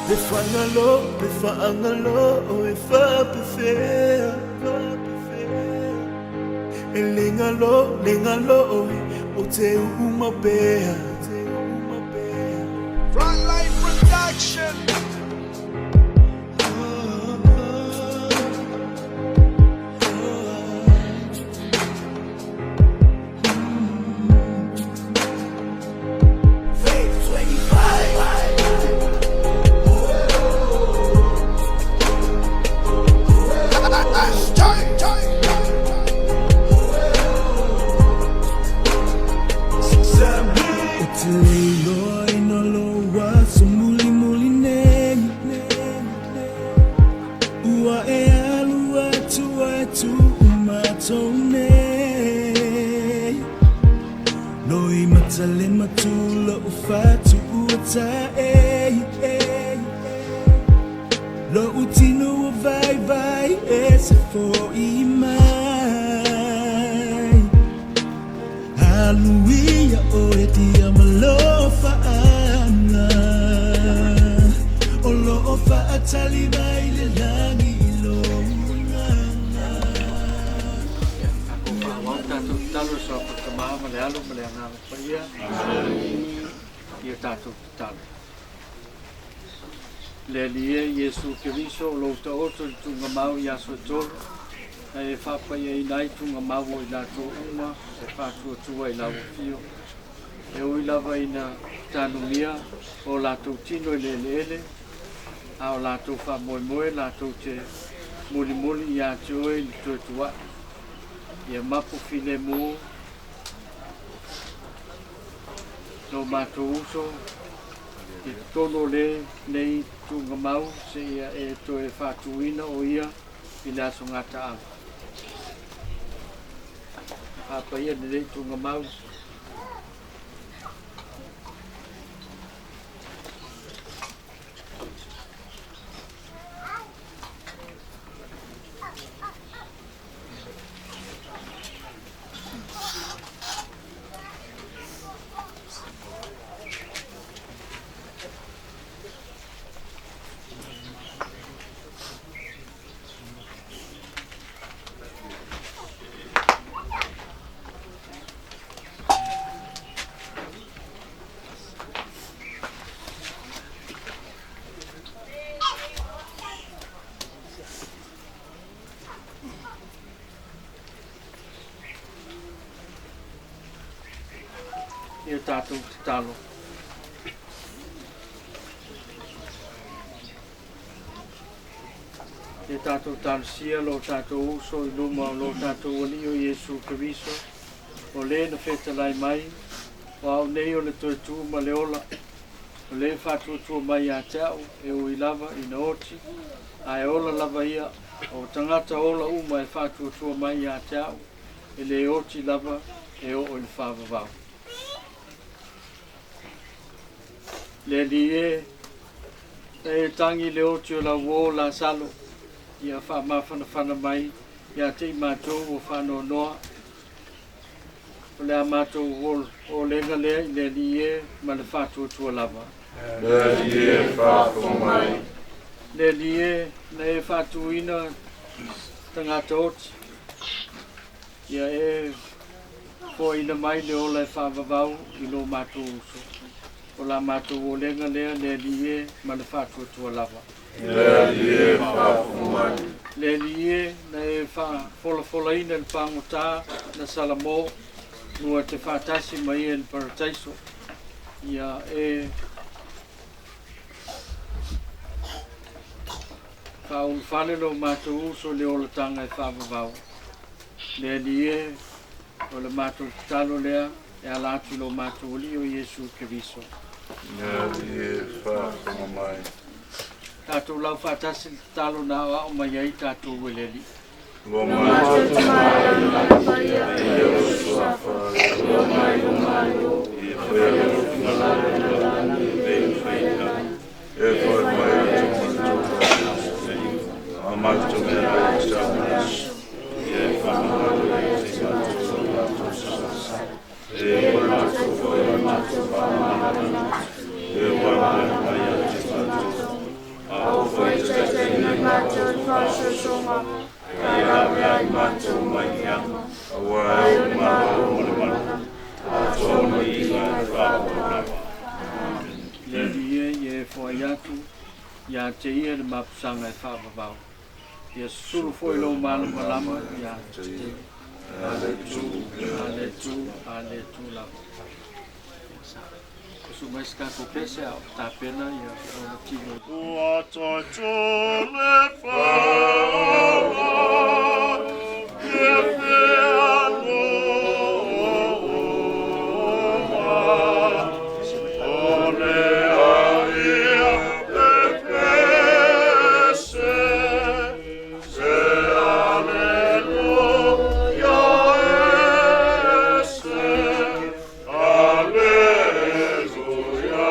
Le fagalo, le faagalo e faapefea. E le galo, le galo o te uma pea. Frontline Production. Ou te le iloa ina lou aso mulimuli nei. Ua e alu atu ae tuu matou nei. Loimata le matula o fatu ua tae. Lou tino ua vaivai e se fo'i mai. Alu ia oe dia ma alofaaga. O loo faatali mai le lagi i lou agaga. Tatou faaauau tatou tatalo i le suafa o le Tama ma le Alo ma le Agaga Paia. Ia tatou tatalo. Le Alii e Iesu Keriso o lou taoto i le tuugamau i aso e tolu, na e faapaiaina ai tuugamau o i latou uma e faatuatua i lau afio. E ui lava ina tanumia o latou tino i le eleele, a o latou faamoemoe latou te mulimuli ia te oe i le toe tuai. Ia mapu filemu lo matou uso i totonu o lenei tuugamau seia e toe faatuina o ia i le aso gataaga. Faapaia lenei tuugamau. Ia tatou tatalo. Ia tatou talosia lo tatou uso i luma o lo tatou Alii o Iesu Keriso, o le na fetalai mai, o au nei o le toe tu ma le ola, o le faatuatua mai ia te au e ui lava ina oti, ae ola lava ia, o tagata ola uma e faatuatua mai ia te au, e le oti lava e oo i le faavavau. Le Alii e, na e tagi le oti o lau uō Lasalo, ia faamafanafana mai ia te i matou ua faanoanoa. O le a matou olega lea i le Alii e ma le faatuatua lava. Le Alii e faafofoga mai. Le Alii e, na e faatuina tagata oti, ia e foaina mai le ola e faavavau i lo matou uso. O la matou olega lea le Alii e ma le faatuatua lava. Le Alii e faafofoga mai. Le Alii e, na e faafolafolaina le pagota na Salamo lua te faatasi ma ia i le parataiso. Ia e faaulufale lo matou uso i le olataga e faavavau. Le Alii e, o le matou tatalo lea e ala atu i lo matou Alii o Iesu Keriso. Le Alii e faafofoga mai. Tatou lau faatasi le tatalo na aoao mai ai tatou e le Alii. Lo matou Tama i lagi ma le paia e lou suafa, ia mai lo Malo, Ia faia lou finagalo i le lagi e pei ona fai E fai mai o te a matou mea e te Ia e whanau e te matou matou sa. E matou foi matou whanau. E whanau mai a te matou. foai atu ia te ia le mapusaga e faavavau. Ia susulu foi lou malamalama ia te ia. A le Itu, a le Itu, a le Itu lava. Usu mai se tatou pese a o tapena ia lona tino. Ua tatou le fala, e fea noma, o le a ia e pese, se aleluia ese, aleluia,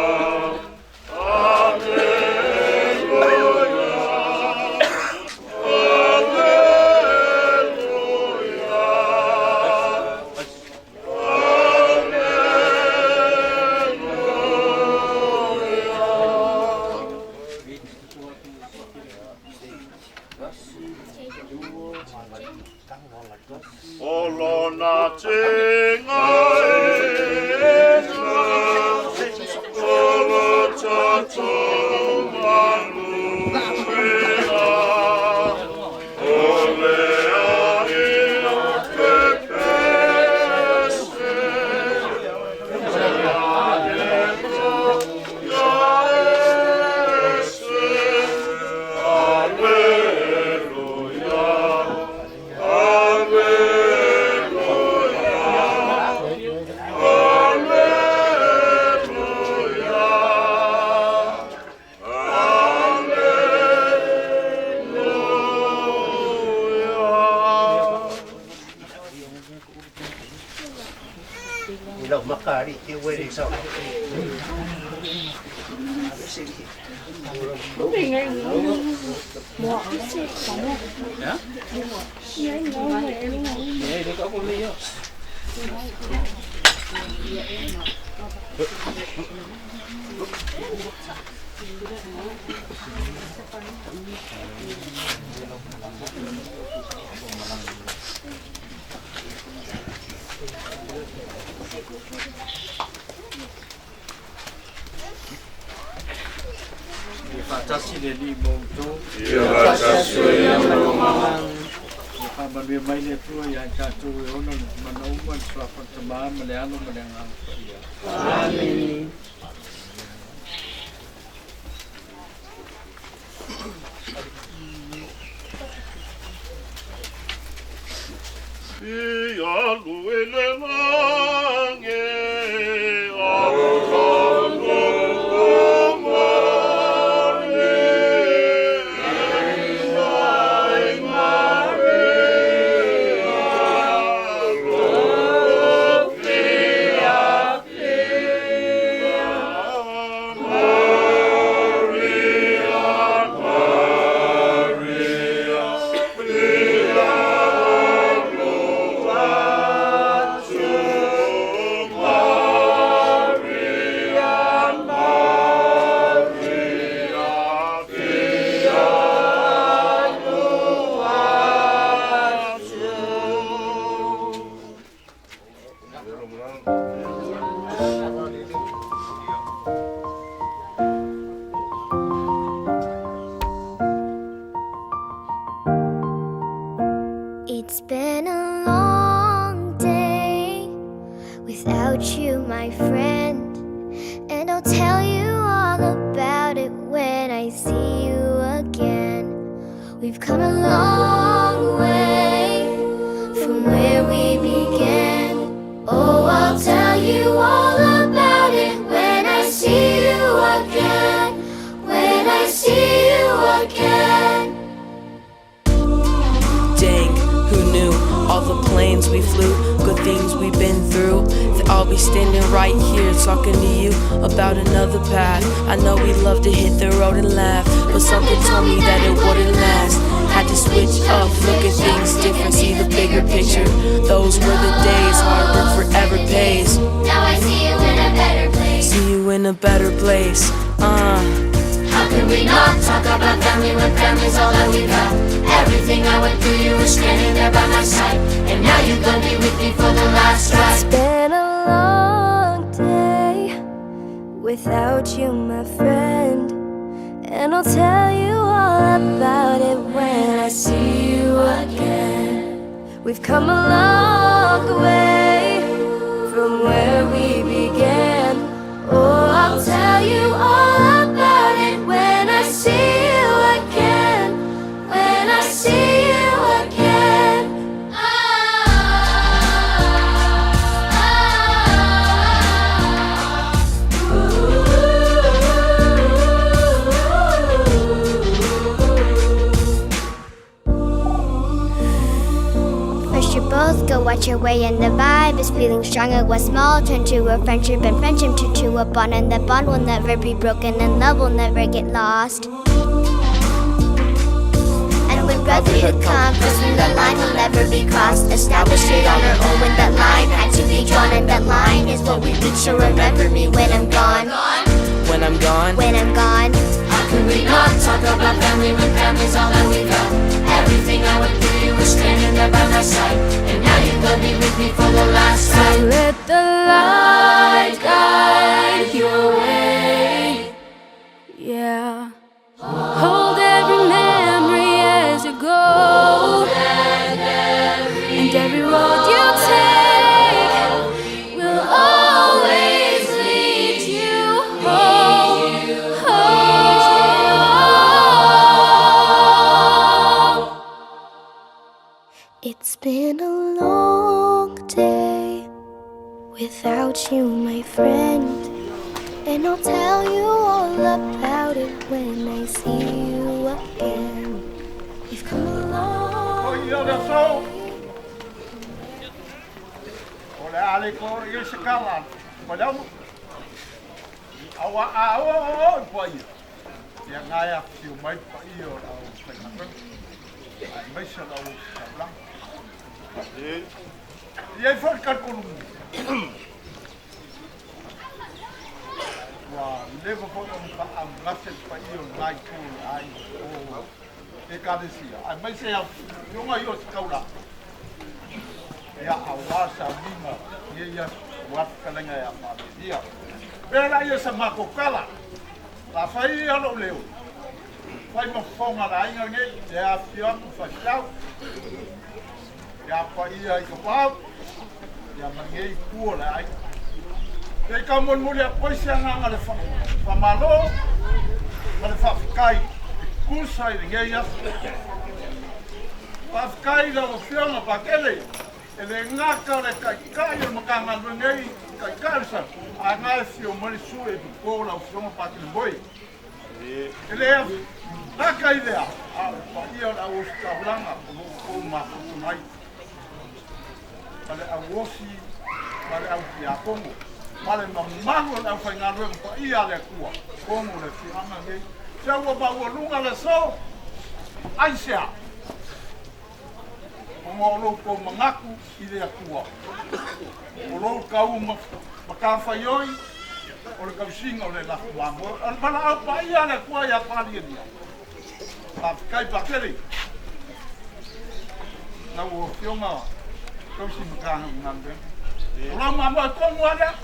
O lona tigaina, o lo tatou manuia, o le a ia e pese, se aleluia ese, aleluia. I lau makari te wele sa. Ia faatasi le Alii ma outou. Ia faatasi ai ma lou agaga. Ia faamanuia mai le Atua ia i tatou e ona mana uma le suafa o le Tama ma le Alo ma le Agaga Paia. Amene. Ia alu i le lagi, alu alu umani, mai Maria, lo fia fia, Maria, Maria, fia It's been a long day without you, my friend. And I'll tell you all about it when I see you again. We've come a long way from where we began. Oh, I'll tell you all about it when I see you again. When I see you again. Dang, who knew? All the planes we flew, good things we've been through. That I'll be standing right here talking to you about another path. I know we love to hit the road and laugh, but something told me that it wouldn't last. Had to switch up, look at things different, see the bigger picture. Those were the days, hard work forever pays. Now I see you in a better place. See you in a better place. How could we not talk about family when family's all that we got? Everything I went through, you were standing there by my side. And now you're gonna be with me for the last ride. It's been a long day without you, my friend. And I'll tell you all about it when I see you again. We've come a long way from where we began. Oh, I'll tell you all about it when I see you again. When I see you again. First you both go watch your way and the vibe is feeling stronger. What small turn to a friendship and friendship turn to a bond, and that bond will never be broken and love will never get lost. And when brotherhood comes, then the line will never be crossed. Established it on our own when that line had to be drawn, and that line is what we reach. So remember me when I'm gone. When I'm gone, When I'm gone. How can we not talk about family when family's all that we got? Everything I went through, you were standing there by my side. And now you gonna be with me for the last So ride. let the light guide your way. Yeah. Hold every memory as you go. And every road you take will always lead you home. Home. It's been a long day without you, my friend. And I'll tell you all about it when I see you again. We've come a long O ia le aso, o le a le kore i se kala, pa le amu. Awa a o o o pa ia. Ia ngai a whiu mai pa ia o la o whainga. Ai mai se la o saulang. Ia i whai kalkonu. Ua leva foi o mka au ngase pa ia o ngai tū ai o e karesia. Ai mai se au yonga i o se kaula. Ia a wā sa minga ia ia wā kalenga ia pāle ia. Pera ia sa mako kala. La whai ia lo leo. Whai ma whonga la inga ngei. E a whio atu whai whiau. Ia pa ia i ka pau. Ia ma ngei pua la ai. Te ka mon muli a koise anga le wha malo. Ma le whawhikai. Kusa i le ngei aso. Whawhikai la o whionga pakele. E le ngaka le kai kai o makanga le ngei kai kai sa. A ngai whio mani su e ko la o whionga pakele boi. E le ngaka i lea. A pa ia la o staulanga o mo ko mafutu mai. Pale au osi, pale au piakongo. Pale mamalu le au whaingaluenga pa ia le kua. Kongo le whianga ngei. Se ua maua lunga le so, ai sea. O ngā o ko mangaku i le atua. O lou kau ma ka whaioi, o le kausinga o le lafu wamo. O le mana au pa ia le kua ia pari e nia. Pa kai pakere. Na ua whionga kausi makanga ngande. O lau mamua e kongu alea.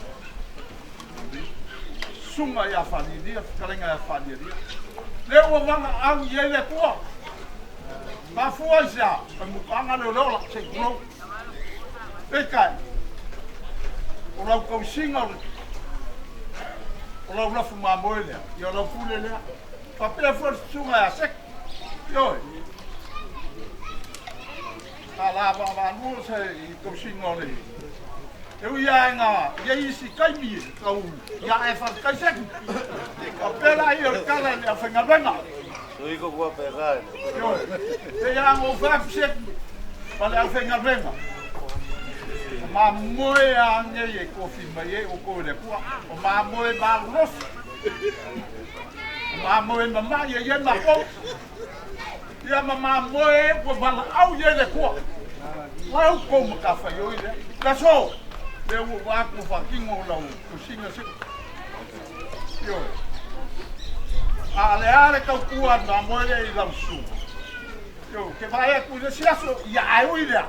Sunga ia whaniria, whakarenga ia whaniria. Le ua wanga au i ele kua. Ka fua i sea, ka mukanga leo leo la se kulo. E kai, o lau kausinga o le, o lau lafu mamoe lea, ia lau pule lea. Papea fua le sunga ia sek. Ioi. Ka la wa wa se i kausinga o le. E ui a ngā, ia isi kaimi e, kau, ia e whare kai sek. Ka pera i o le kala le a whaingaluenga. Sui ko kua pera. Ioi, te ia ngō whapu sek, pa le au whaingaluenga. O mā moe a ngei e kofi mai e o koe le kua. O mā moe mā rosi. O mā moe mama ia ia nā kou. Ia ma mā moe e kua wala au ia le kua. Lau kou ma ka whaioi lea. La so, le ua wāku whakingo lau kusinga seko. Ioi. A le ale kau kua nā moe le i lau su. Ioi, ke vai aku i le siaso, ia ai ui lea.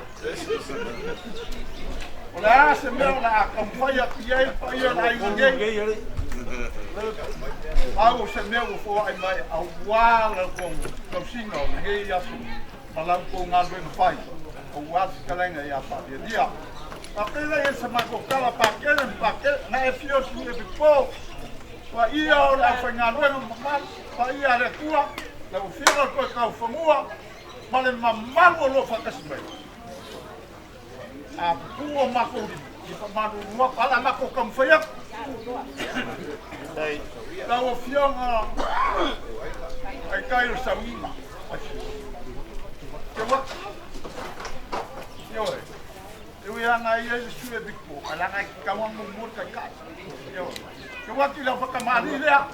O le a se mea o le a kamwhai aku ia i pa ia la inga ngei. Pau o se mea ua foai mai auā la kou tausiga o lenei aso ma la outou galuega fai auā le fetalaiga iā Faalialia. Faapea ia se matou tala Pakele ma Pakele na e fia sui e pipo paia o le aufaigaluega mamalu paia a le Atua lau Afioga i le toe taufanua ma le mamalu o lo o faatasi mai. A pupuu o matou lima, i faamalulu atu, ae o le a matou taumafai atu. Lau Afioga Taitai o le Sauiga, Ioe, e ui lava na i ai le sui e Victor, ae leaga e tatau ona muamua le Taitai. Ioe, teu atu i lau faatamalii lea.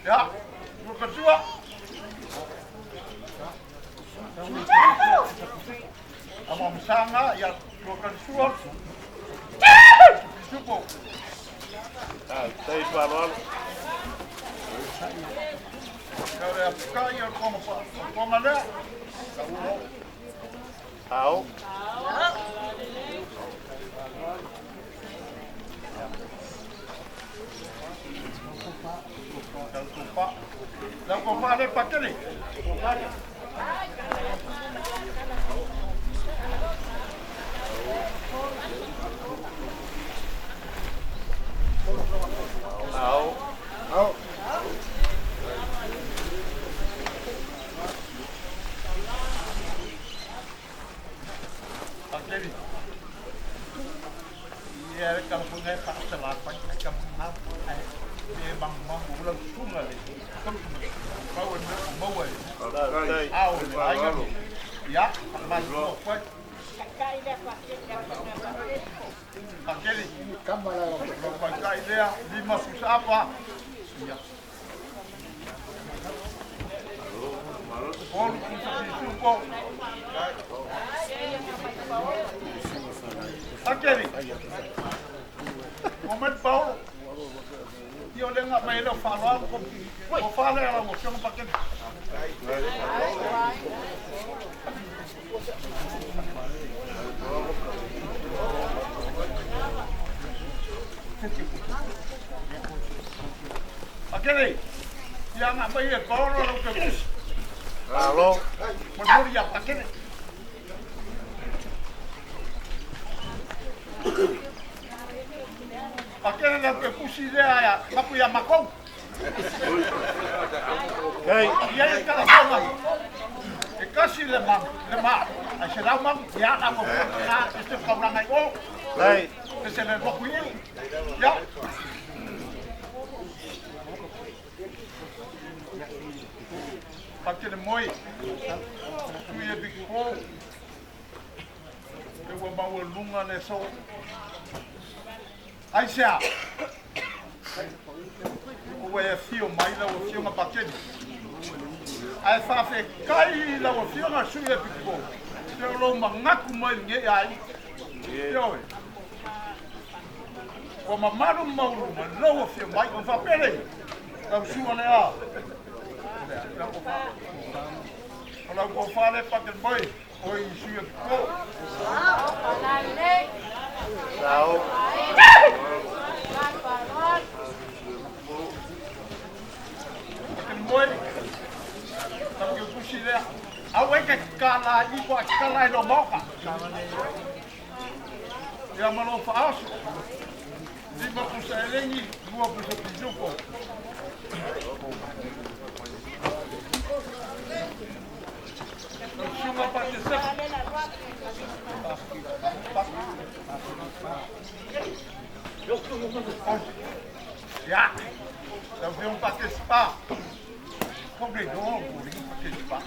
Ia, Lukatua. Amamasanga, ia, Lukatua. Pisupo. Tai faaaloalo. Ia le apukai o le tonga lea. Ao. Lau kofa le patele. Ao. Ao. Patele. Ia le kalafoga e faasalafai ai ka mau ai e magumagu o lau susuga le pau e mea o maua e ao le aiga ia faamalulu atu ai Patele. Lau taitai lea lima pusaapa ia Olu pusa sisupo. Akeli. Moment Paolo. Io le nga mai le falo ko ko fale ala mo fionga pakeli. Akeli. Ia nga mai e Paolo lau ke kusi. Alo. Mo ia pakeli. Pakele lau ke kusi lea ia mapu ia makou. Hei. Ia e kalafonga. E kasi le ma, le ma. Ai se lau mau, ia na mo na e se kaulanga i o. Hei. E se le moku i. Ia. Pakele moi. Sui e biko. E ua maua lunga le so. Ai sea. Ua e fio mai lau afioga Pakele. Ae faafetai lau afioga sui e biko. Te o lou manatu mai lenei ai. Ioe. Ua mamalu ma mauluma lau afio mai. O faapea lea. Lau sua lea. O lau kofa le Pakele moi. O i sui e biko. Sao. Pakele moi. Lau ke kusi lea. Au e ke kala i ko a kala i lo maoka. Ia ma lo faaoso. Lima pusa elengi, lua pusa pisupo. Lau suga pa te sefa. Ia. Lau fiong pa te spa. Ko le no, ko le pa te spa.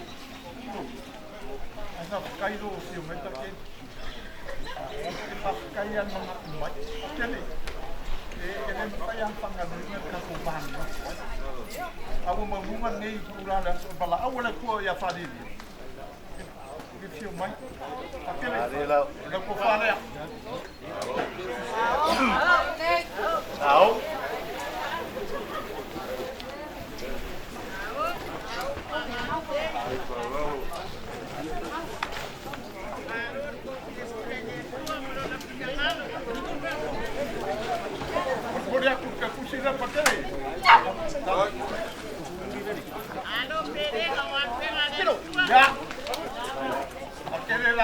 Ai sa whakai lo fio mai take. E whakakai ana ngā mai. Kele. E e le mawhai ang whanganui ka ko vani. Aua maunga nei kura le aso bala aua le kua ia whariri. E fio mai. Pakele. Ale lau. Lau ko whalea. Ao.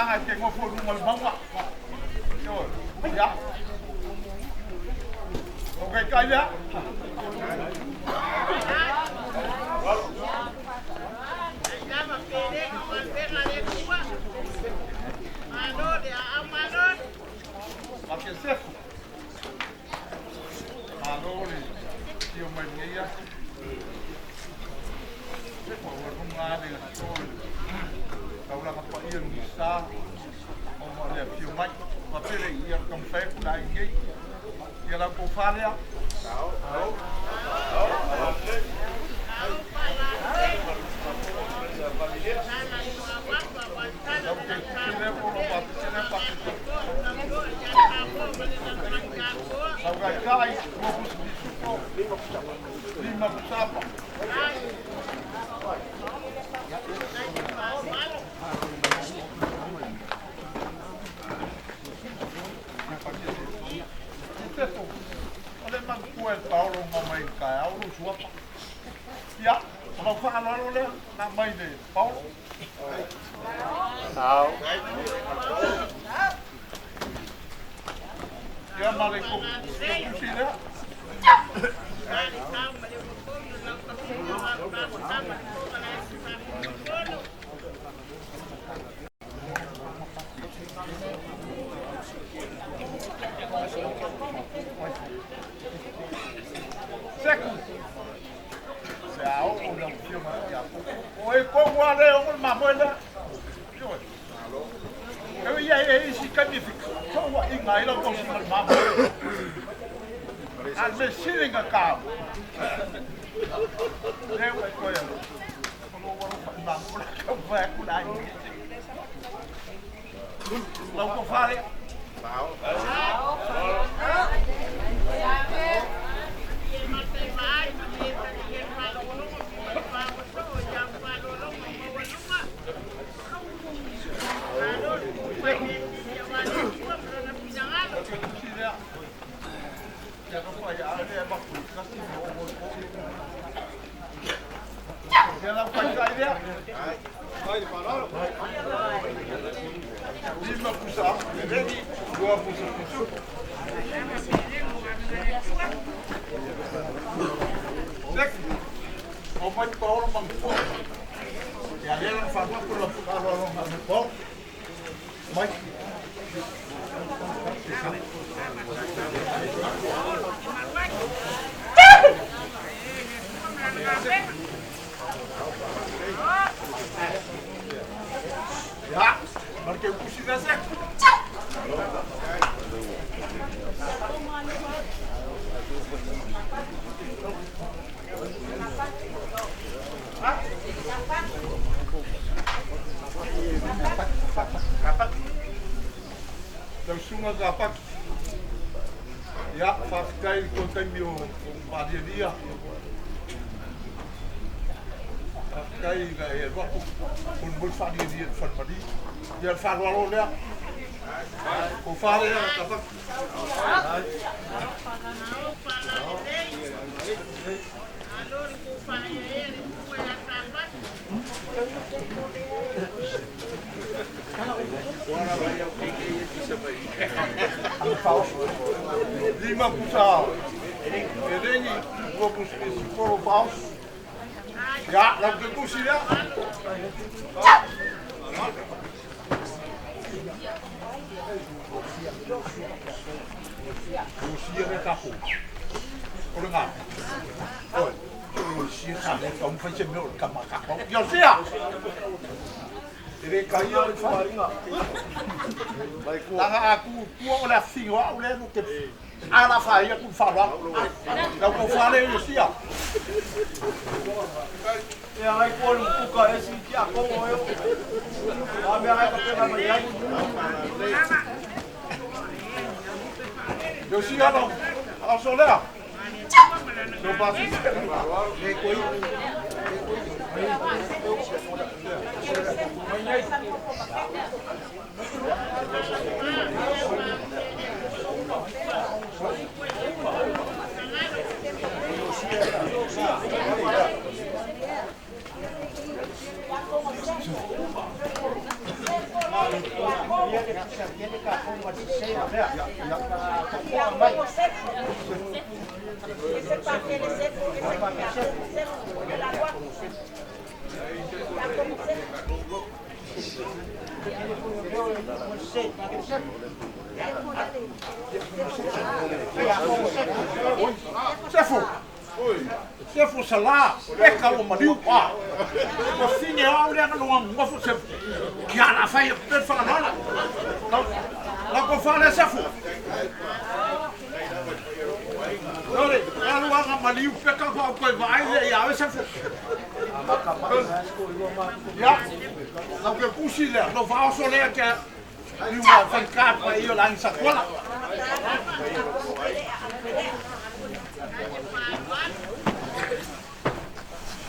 Langa te ngofo lunga le maunga. Ia. O kai kai lea. Ma ke sefu. Malo le tio mai nei aso. Sefu ua lunga ale na tolu. Taulaga paia ni sa o mo le afio mai. Ma pele ia taumafai atu la i nei. Ia lau tofa lea. Lau te tele polo pa tele pa Lau kai kai ua pusi bisupo lima pusapa. O le matua e Paolo nga mai kai au lo suapa. Ia, o lau whakaloalo lea, nā mai le Paolo. Sao. Ia ma le kusi lea. Seku. Se ao o lau fio mai ia. O e kongu a leo o le mamoe lea. E ia e isi kami fika. Toa inga i lau tausi ma le mamoe. A me silinga kao. Leo e koe alo. O lo waro wha mamoe la kau wha ku la ingi. Lau ko whare. Lima pusa, dua pusa pusu. Sek, o mai Paolo mangpo. Ia le la fa ko la fa lo ma po. Mai. Ya, marke pusi da sek. Lau sunga ka paki. Ia, whawhitai i tō taimi o Mariania. Whawhitai i ngā e ruaku, kun mul whariania i whanmari. Ia le wharoaro lea. Ko whare ea ka paki. Lima pusa e rengi ua pusa e siporo paus. Ia, lau te tusi lea. Lusia le tapo. O le ngā. Oi, Lusia ka le tau mwhai se meo le kamakaka. Iosia! E re kai o le wharinga. Tanga a ku tua o le awhingo au le no te ala whaia ku wharoa. Lau ko whare Iosia. E ai ko le puka e si ti a kongo eo. A mea ai ka pena mai ai. Iosia no, au so lea. So pasi. Le koi. Sefo. Sefo sala, peka o maliu pa. Ua fine au lea na loa ngofo sefo. Kia la fai pe whanganala. La ko whale sefo. Lore, alu anga maliu peka ko au koe vaai le ia au sefo. Ia, lau ke kusi lea, lau whaoso lea kia liua whaikapa i o langi sakola.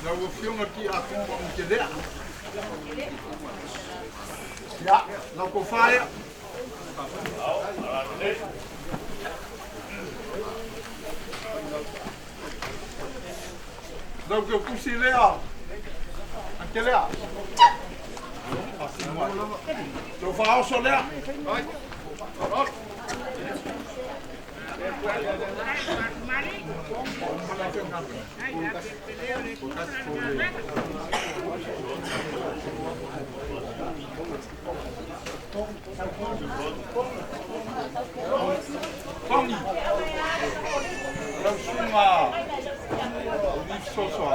Lau afioga ki a kongo ang te lea. Ia, lau ko whaea. Lau ke kusi lea. Ang te lea. Lau whaoso lea. Tongi. Lau sunga. Liv soso.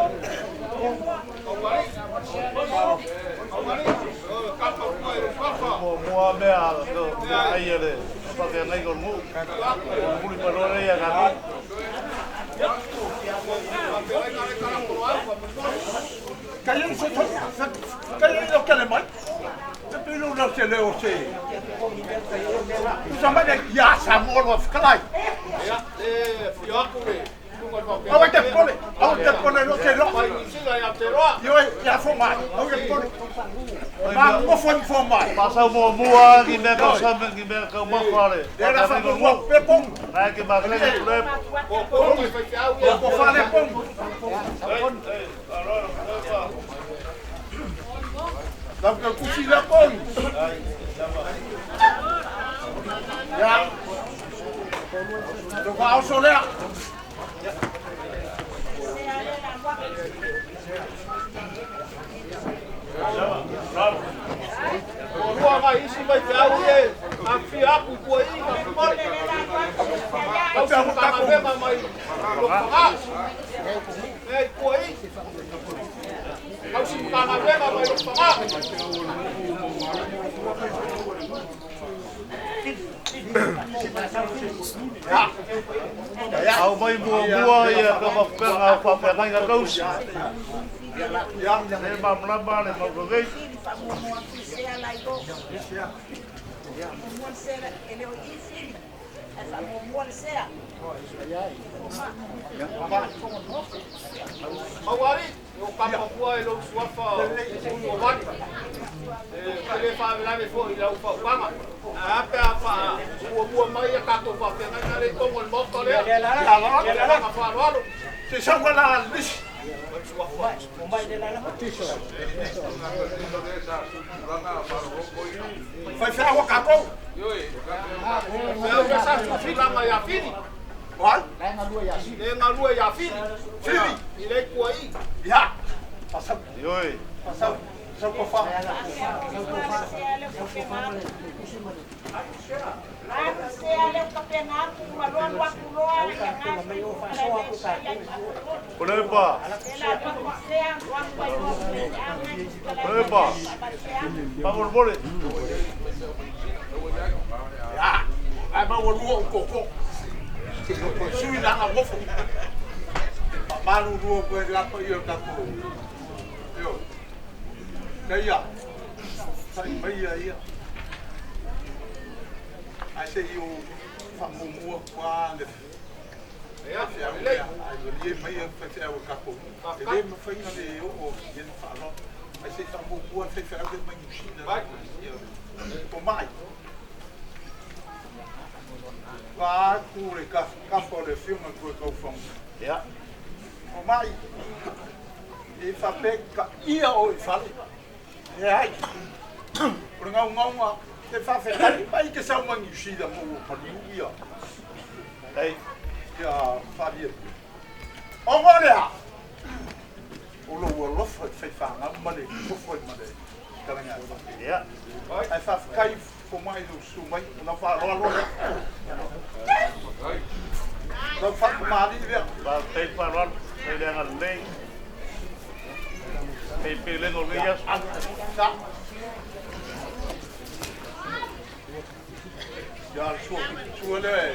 Mua mea ai ele pa ke ngai ko mu. Muli pa lore ia ka. Kaya se kaya lo kale mai. Te pelo lo se le o se. Sa mai ya sa mo lo fkalai. Ia le fioku le. Au te pole, au te pole lo te lo. Io ia fo mai, au te pole. Ma mo fo fo mai. Pasa mo mua ki me ka sa me ki me ka mo fale. Era fa mo pe pong. Ai ke ma le le. Po fale pong. Lau ke kusi la pong. Ya. Lo va a solea. Ua mai isi mai te au e a fia aku kua i ka mole. Au te ka mai lo ka. Ei kua i. Au si ka mai lo ka. Au mai mua mua ia ka mapega au pa ngai ka kausi. Ia le mamlama le maurogei. Mauari, o kapapua e lou suafa o mani. E le whavelave fo i lau whaukanga. A pe a wha ua mua mai a kato whawhenga ngā le tongo le moto lea. Nga wharoalo. Se sawa la lisi. Fai whawa kakou. Whai sa tūfilanga ia whiri. Wai? Le ngalua ia whiri. Whiri? I lei kua i. Ia. Pasau. Ioi. Pasau. Pasau ko wha. Pulepa. Pulepa. Pamolmole. Ia. Ai mau lua o koko. Sui langa mofo. Malu lua koe lapa ia kako. Io. Keia. Sai mai ia. Ai se i o whamumua kwa le. Ia, lei. Ai le mai ia whawhea o kako. E le mawhainga le o i na whaaloa. Ai se whamumua whawhea le mai New Zealand. O mai. Wa ku le ka ka le fiunga koe kauwhanga. Ia. O mai. E whape ka ia o i whale. E ai. O le ngau ngaunga. Te whawhetai mai ke sau mai New Zealand mo ua paliu ia. Ei. Ia wharia. O ngō lea! O lou alofa i whaiwhāngau ma le nofo ai ma le talaga. Ia. Ai whawhetai fo mai lou susu mai, o lau faaaloalo lea. Lau faakamali'i lea. Faafetai le faaaloalo, faafetai le agalelei. Faafetai pelega o lenei aso. Sa. Ia le sua, sua lea e e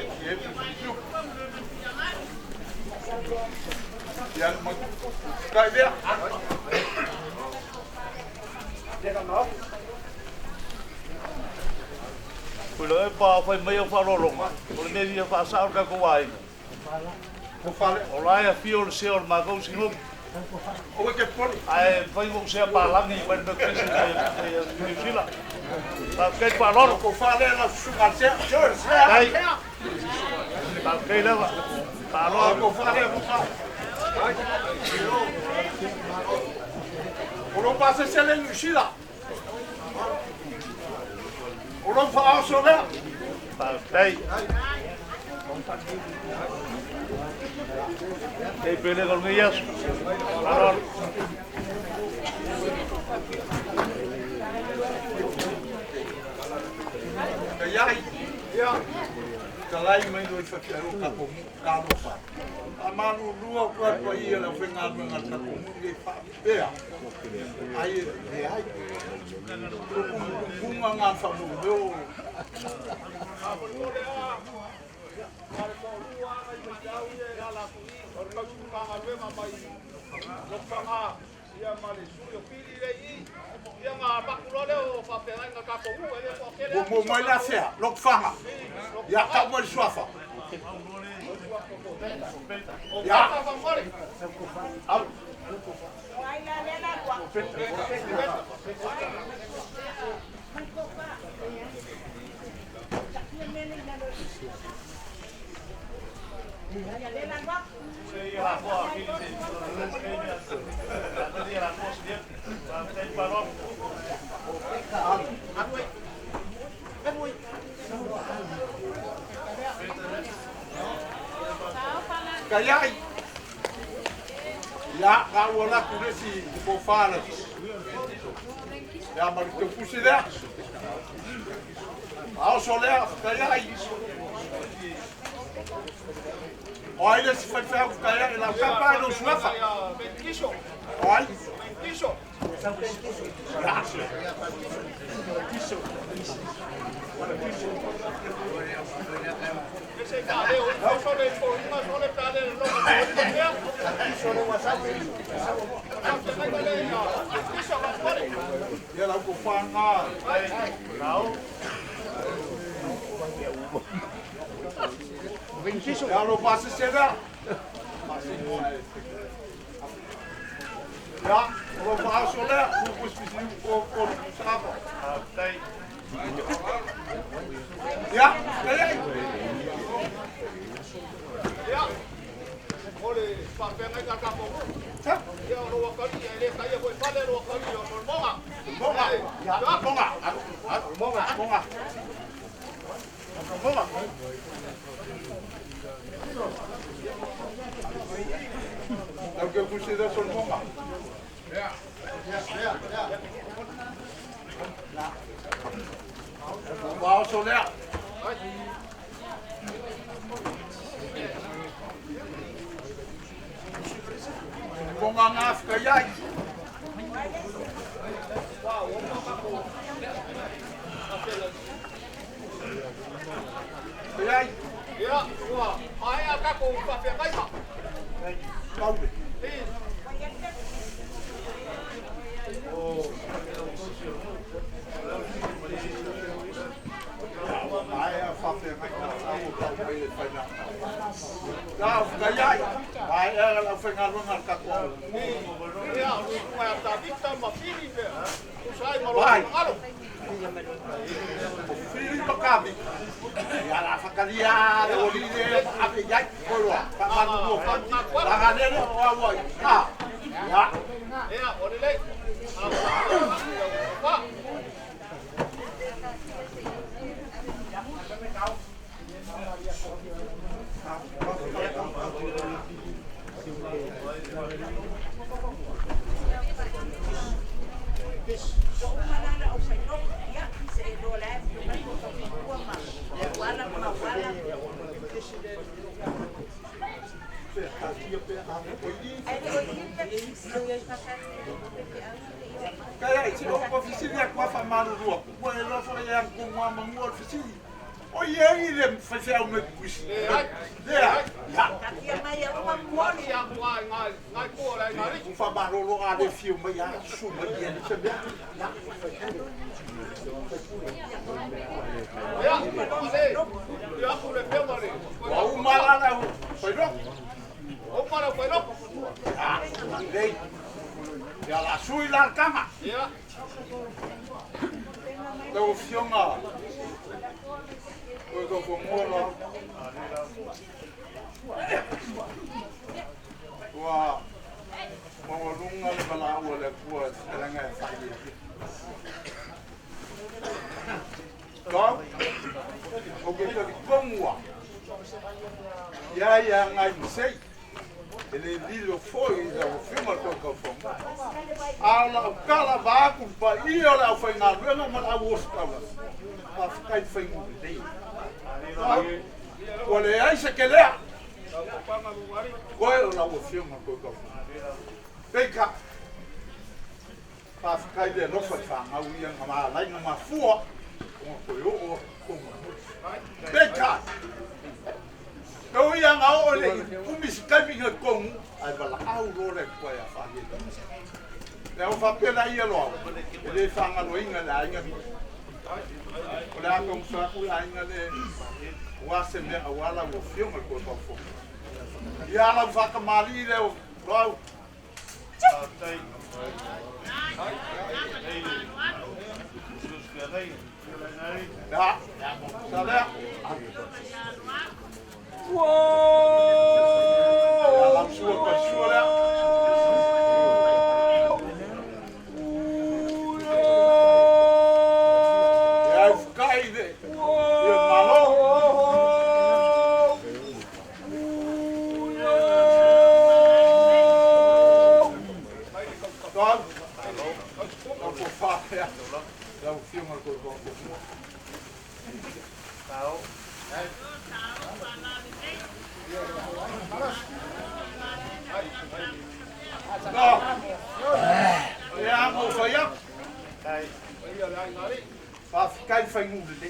Ia ma kai lea. O le e pa fai mai au faaaloaloga, o le mea fia faasao le tatou aiga. Ko fale. O la e afio le sea o le matou sinopi. O ke poli. Ae fai mo sea palagi mai le Methodist i Niu Sila. Faafetai le faaaloalo. Ko fale la susuga le sea. Sure, sea. Faafetai. Faafetai lava. Faaaloalo. Ko fale mo ka. O lo pase se le New Zealand. O lo faaoso lea. Faafetai. Faafetai pelega o lenei aso. Faaaloalo. Ka iai. Ia. Talai mai loi whawhia o kako mu, ka alofa. A malu lua kua pa ia le whengaluenga le kako mu i wha pea. Ai e le ai. Kunga ngā whamu meo. O le tausi mai Lofaga ia ma le sui o Pili le i ia nga maku loa lea o faafeagaiga tatou u e le toatele. Mo mo mai la sea, lok whanga. Ia ka mo le suafa. O Ia. pata famole. Au. Ka iai. Ia, ka ua laku le si ko whala. Ia, ma le tau pusi lea. Aoso lea, ka iai. O ai le si whaiwhai ka iai, lau kapa ai lo suafa. Ia Mentiso. O ai. Mentiso. Ia. Ese ka le o so le fo inga so le pa le lo ka pea. Faafeagaiga le ia Mentiso famole. Ia lau ko whanga. Ia lo pasi se lea. Ia, o lo whaaso lea, ku spisi ko ko sapa. Faafetai. Ia, ka iai. Ia o le faafeagaiga tatou u. Sa. Ia o lo akali e le taia foi fale lo akali o solmonga. Monga. Ia, monga. Monga, monga. Monga. Lau ke kusi da sol monga. Wao lea. Monga ngā whika iai. Ka iai. Ia ua maea tatou faafeagaiga. Kaule. I Ai a whawhengai ngā au o tau mai le whaina. La whika iai. Ai e la whengalunga le katoa. Ia o le tunga ia Tavita ma Pili pe. Tusa ai ma lo Vai. alo. O whiri makabi. Ia la whakaria le oli le ape iai. Koroa. Whamanu mua. Langa nere o au ai. Ha. Ia. Ia o le lei. A fa. e loa foi e ang kongua mangua o le fesili. O ia i le faifeau me kuisi. Lea, ia. U whamaroro a le whio mai a su mai ia le se mea. Ia. Ua umala lau whairoko. Umala whairoko. Ia, lei. Ia la sui la kanga. Ia. Lau fionga. Koe kau whangoa lau. Ua maualunga le valaua le Atua e fetalaiga e fai e. Tau, o ke talikongua, ia ia ngai masei, e le lilo foi i lau afioga le koe kaufonga. A o lau kala vaaku le paia o le aufaigaluega ma le au ositaula, faafetai le faiga lelei. Tau, ua leai se kelea, koe o lau afioga le koe kaufonga. Peika, faafetai le alofa i fagau ia na malai na mafua, o koe oo o ngā. Peika, Kau ia ngā o le umi si kaimi ngā kongu, ai wala au lo le kua ia whahi. Le au whapela ia loa, e le whangaloinga le ainga. O le aka umsaku le ainga le ua se mea awala ua fionga le koe paufo. Ia ala whakamali le o loa. Ya, sa lea. Ia lau sua pa sua lea. Ia au fukai le. Ia malo. Tau. Lau ko whātea. Lau fionga le koe koe koe. No. E a mo whai ap. Whawhikai whai ngū le.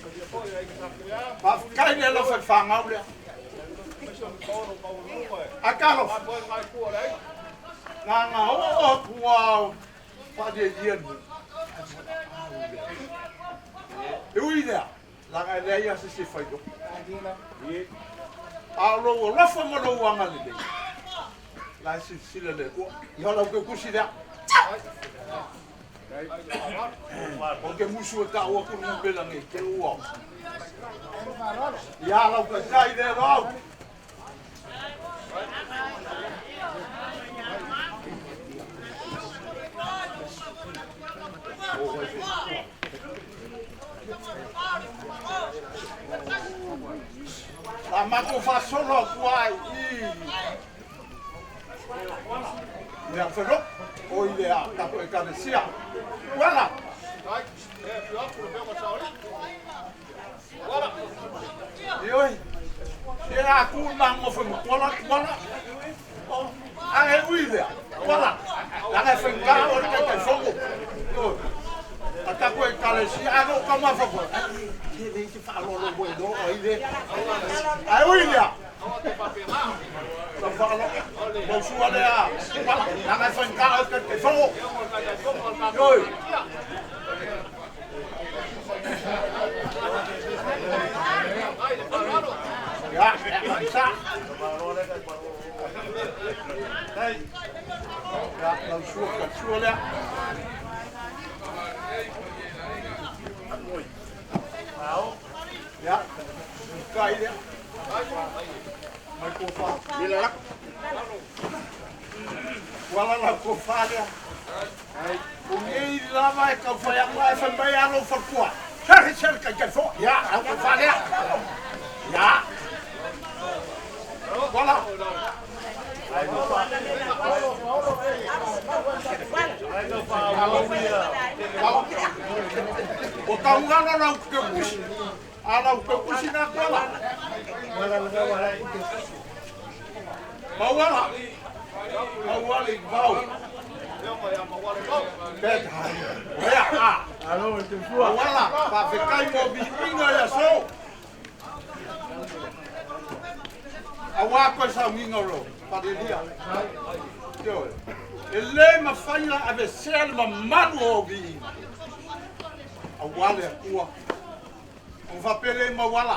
Whawhikai le alofa i whangau lea. A kalof. Ngā ngā o o kua wharia ia ni. E ui lea. Langa e lea ia se se whai loko. A o lou alofa ma lou anga lelei. La e silasila le Atua. Ia lau ke kusi lea. O ke musu e taua kuru ngupela nge ke ua. Ia lau ka kai le rau. La mako whasolo kua i. Mea whenok, o i lea tapo e kanesia. Wala! Ioi, e a ku mango whengu, wala, wala. A e ui lea, wala. Langa e whenga o le kai whongo. A tapo e kanesia, a no ka mawhako. Te le te whaalolo moe no, o i lea. A e ui lea. Lau whaalo, mau sua lea, wala, langa e whenga o le kai whongo. Ioi. Ya, sa. Ya, lau sua ka sua lea. Ya, kai lea. Mai ko wha. Lila lak. Wala la ko wha lea. O ngei lava e kau whai aku e whai mai alo whakua. Sere sere kai kai who. Ya, au ko wha lea. Ya. Wala. O taungalo lau ke kusi. A lau ke kusi nā kuala. Mauala. Mauala i vau. Peta. Wea a. Alo, te fua. Wala, faafetai mo viiga i aso. Auā koe saugiga o lo falelia. Ioe. E lē mafai ona avesea le mamalu o ou viiga. Auā le Atua. Ona faapea lea i mauala.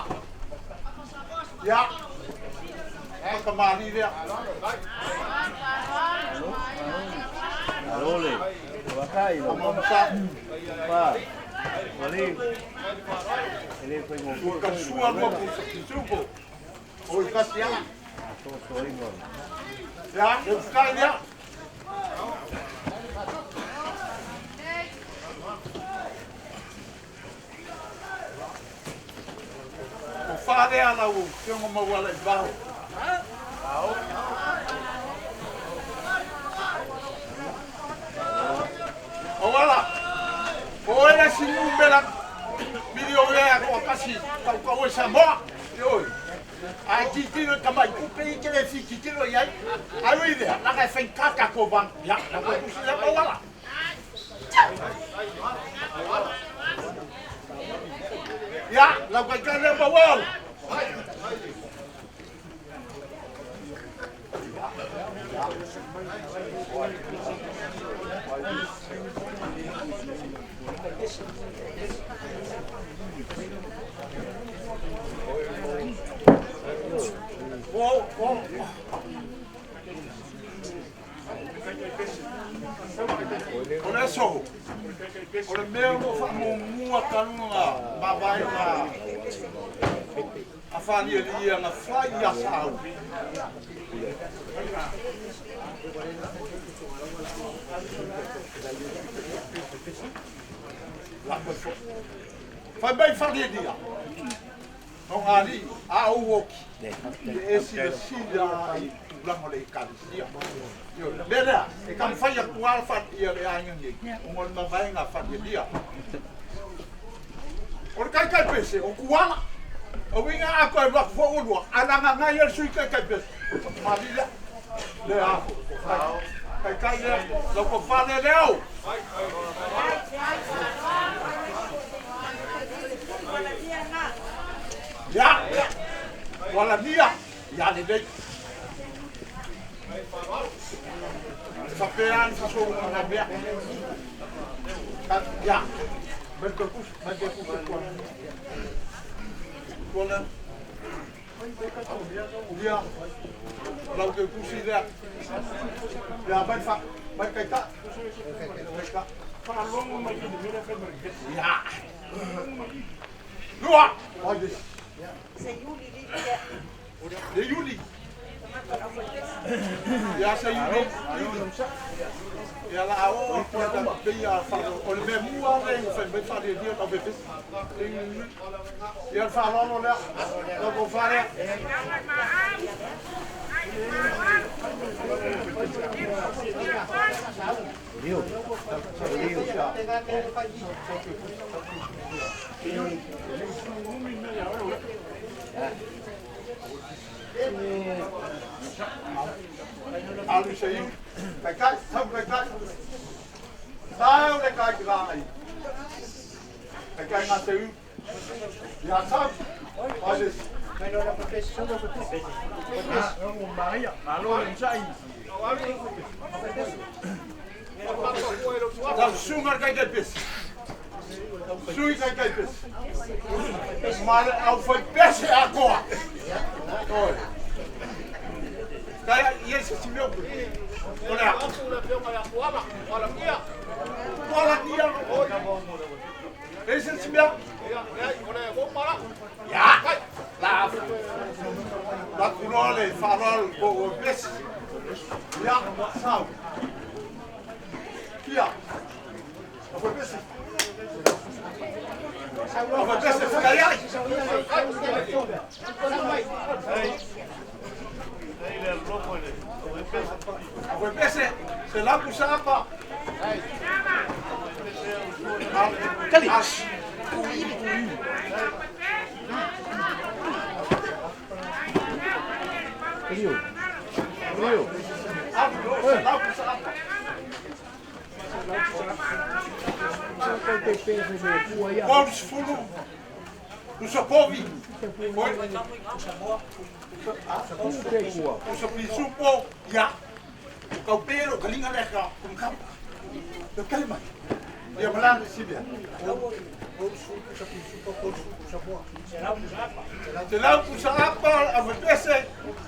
Ia, fakamālī lea. Alo le. Wakai lo. Amamsa. Pa. Wali. Ele foi mo. Ua tausua lua pusakisupo. O i kasi ala. To to ingo. Ia, le ufukai lea. O wharea lau o whionga mauala i vaho. O ala, o ele si numera milionea ko kasi kau kau e Samoa. Ioi. Ai titiro ka mai kupe i te le fi titiro i ai. Ai ui lea, laka e whai kaka ko van. Ya, la koe kusi le mauala. Ya, la koe kai le mauala. O, o. O le aso, o le mea o whaamumua talunga mavae nga a whalia nga whai ia sāu. La koe fo. Whai mai whalia lia. No ngā li, a au oki. E si le si la i tulaga o le ekalesia. Le lea, e ka mawhai atu ala whalia le aiga nei, o ngā mavaenga whalia. O le kaikai pese, o kuala. O winga ako e wak fo ulua, alanga ngai el sui kaikai pese. Mali lea, le afo. Kaikai lea, lau ko whale leo. Ya, wala nia, ya le nei. Whapea ni whasō ngā mea. Ya, mel te kusi e kua. Kua Ia, lau te kusi lea. Ia, mai wha, mai kaita. Kaita. Ia. Lua! Ai des. Le Juli. Ia se Juli. Ia la o ko ta pe ia fa o le mea le fa me fa le dia ta pe. Ia fa lo le. Lo ko fa le. Liu. Liu. Alu se iu. Kai kai, sau kai kai. Sau le kai ki lai. Kai kai ngā te u. Ia sau. Ai des. Malo le sai. Tau sunga kai kai pesi. Sui kai kai pesi. Male au fai pesi a koa. Oi. Kai ia se si meu. Olha. Wala nia. Ese si meu. Ya. La. La kunole farol ko pesi. Ya, sau. Kia. Au pesi. Au pesi fukai. Au pesi, se la pusapa. Kali. Liu. Liu. La pusapa. 30 pusa povi. Oi. Pusa pisupo. Ia. O kau pero kalinga le ka kum kap. Te kale mai. Ia malanga sibia. Te lau pusa apa a vepese.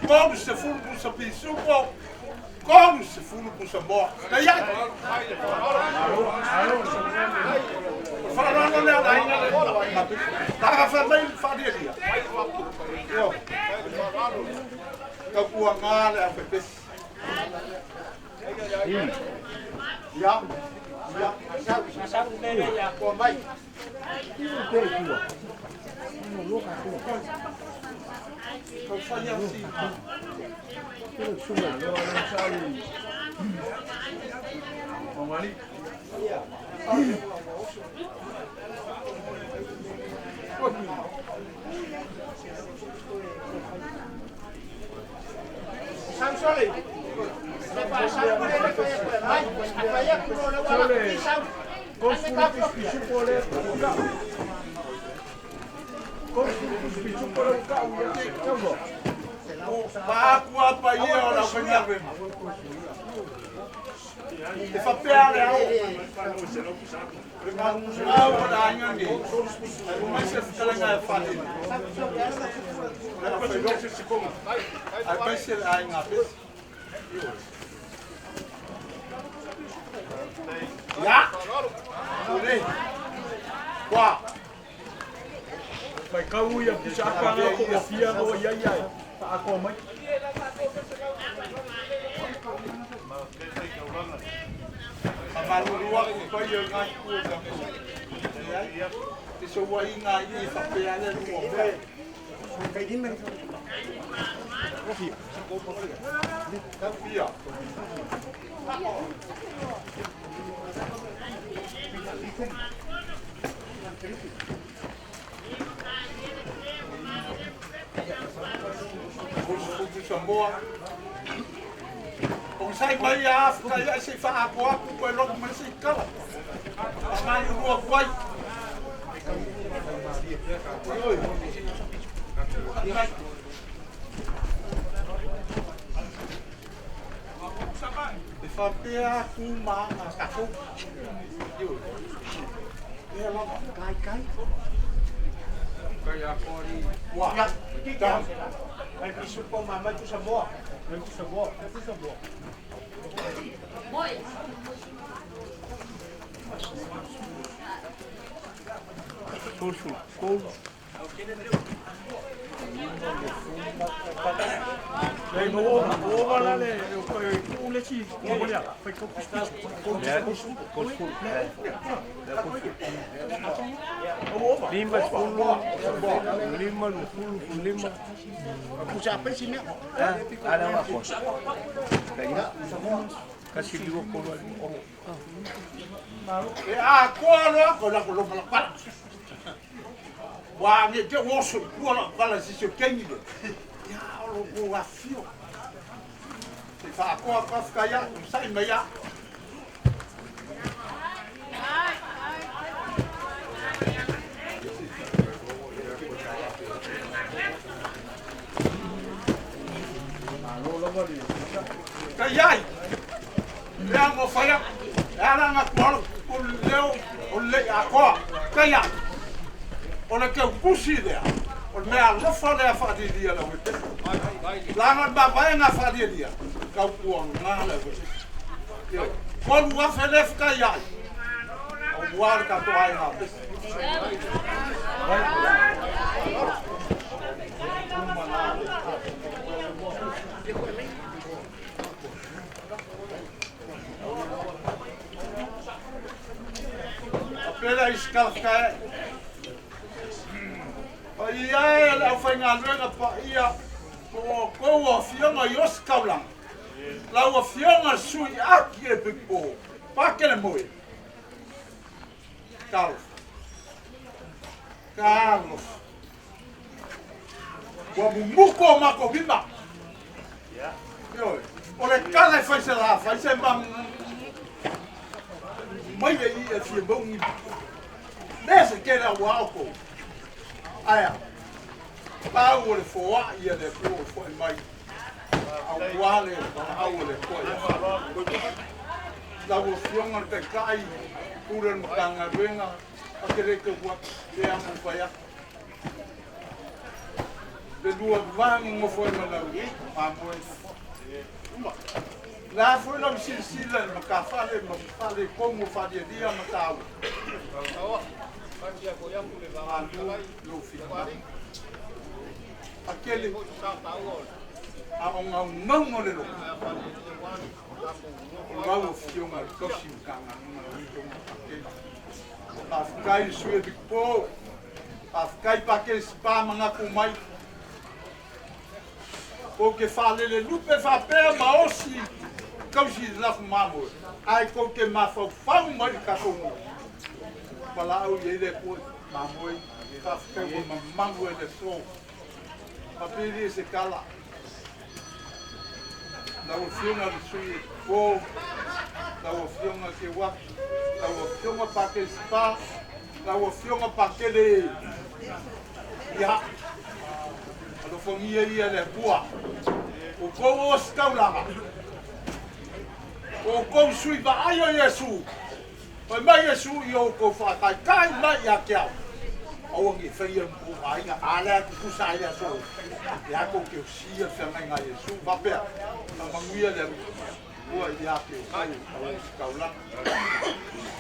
30 pusa pisupo. 30 pusa moa. Na ia. Whaarano lea la ina le. Taka wha mai wharia lia. Io. Ka kua ngā le au pepesi. Ia. Ia. Kua mai. Kau whai si. Paakua pa ia o lau whainga E whapea le au. Ngā o la ainga ni. Mai se whakalenga e whare. Ai mai se le ainga pesi. Ia! Ore! Kua! Mai kau ia pusa apa ngā ko fia o ia ia. Whaakoa mai. Amarurua ku pai o ngai kua ka ku. Te soua i ngā i whapea le lua mea. Fia. Pusa moa. O sai mai a Afrika ia se whaakoa aku koe loko mai se kala. A mai urua kuai. E whapea ku maanga kakou. Ea lava. Kai kai. Kai a kori. Wa. Tam. Mai pisupo mama tu samoa. Mai tu samoa. Tu samoa. Social goal. Nei mo o la le o le chi mo le fai ko Lima sepuluh, lima 20, lima. Pusa apa sih ni? Ada apa? Kayaknya kasih 20. E a koa loa ko la ko lo mala pala. Wa nge te oso kua la pala si se kengi le. Ya o lo ko afio. Te fa koa ka fka ya, sai mai ya. Ka iai. Lea mo whaia. Lea ngā kualo o leo o le akoa. Ka iai. O le keu kusi lea. O le mea alofa lea whaadilia la wete. Langa mavae ngā whaadilia. Kau kua ngā lea wete. Kolu afe lef ka iai. O muare katoa ai ngā pesi. Pela iskalka e. Pa ia e le au whainga pa ia ko koua fionga i os kaulanga. Lau fionga sui aki e pipo. Pakele moe. Carlos. Carlos. Ua mumuku o mako bima. O le kala e whaise la, whaise ma mai le i'a e fia maua mea se tele auā outou. Ae a? Pau o le foa'i a le Atua ua fo'i mai auā le valaau a le Atua ia Lau Afioga le Taitai, Pule o le Matagaluega, a te le tau atu, le amo fai atu. Le lua va nonofo ai ma lau mamoe. La foi lau silasila i matafale ma faaletonu o faalialia ma taua. Malu lou finagalo. Akele, a o gaugauga o le loto, o lau Afioga i le tausi Matagaluega lau Afioga Pakele. Faafetai i le sui usufono o Big Paul, faafetai Pakele Spa manatu mai. Kou te faalelelupe faapea ma osi tausi i le lafu mamoe, ae kou te mafaufau mai i le tatou nuu. Valaau i ai le Atua mamoe, faafetai ua mamalu ai le aso. Faapili se tala. Lau Afioga i le sui usufono, lau Afioga Keuaki, lau Afioga Pakele Spa, lau Afioga Pakele, ia, alofagia ia le Atua. O kou ositaulaga, o outou sui vaai o Iesu, fai mai Iesu i outou faataitai mai ia te au, aua ne i faia ma tou aiga, a lea tutusa ai le aso, ia tou te usia le feagaiga a Iesu, faapea, faamanuia le Atua ia te outou o ositaulaga.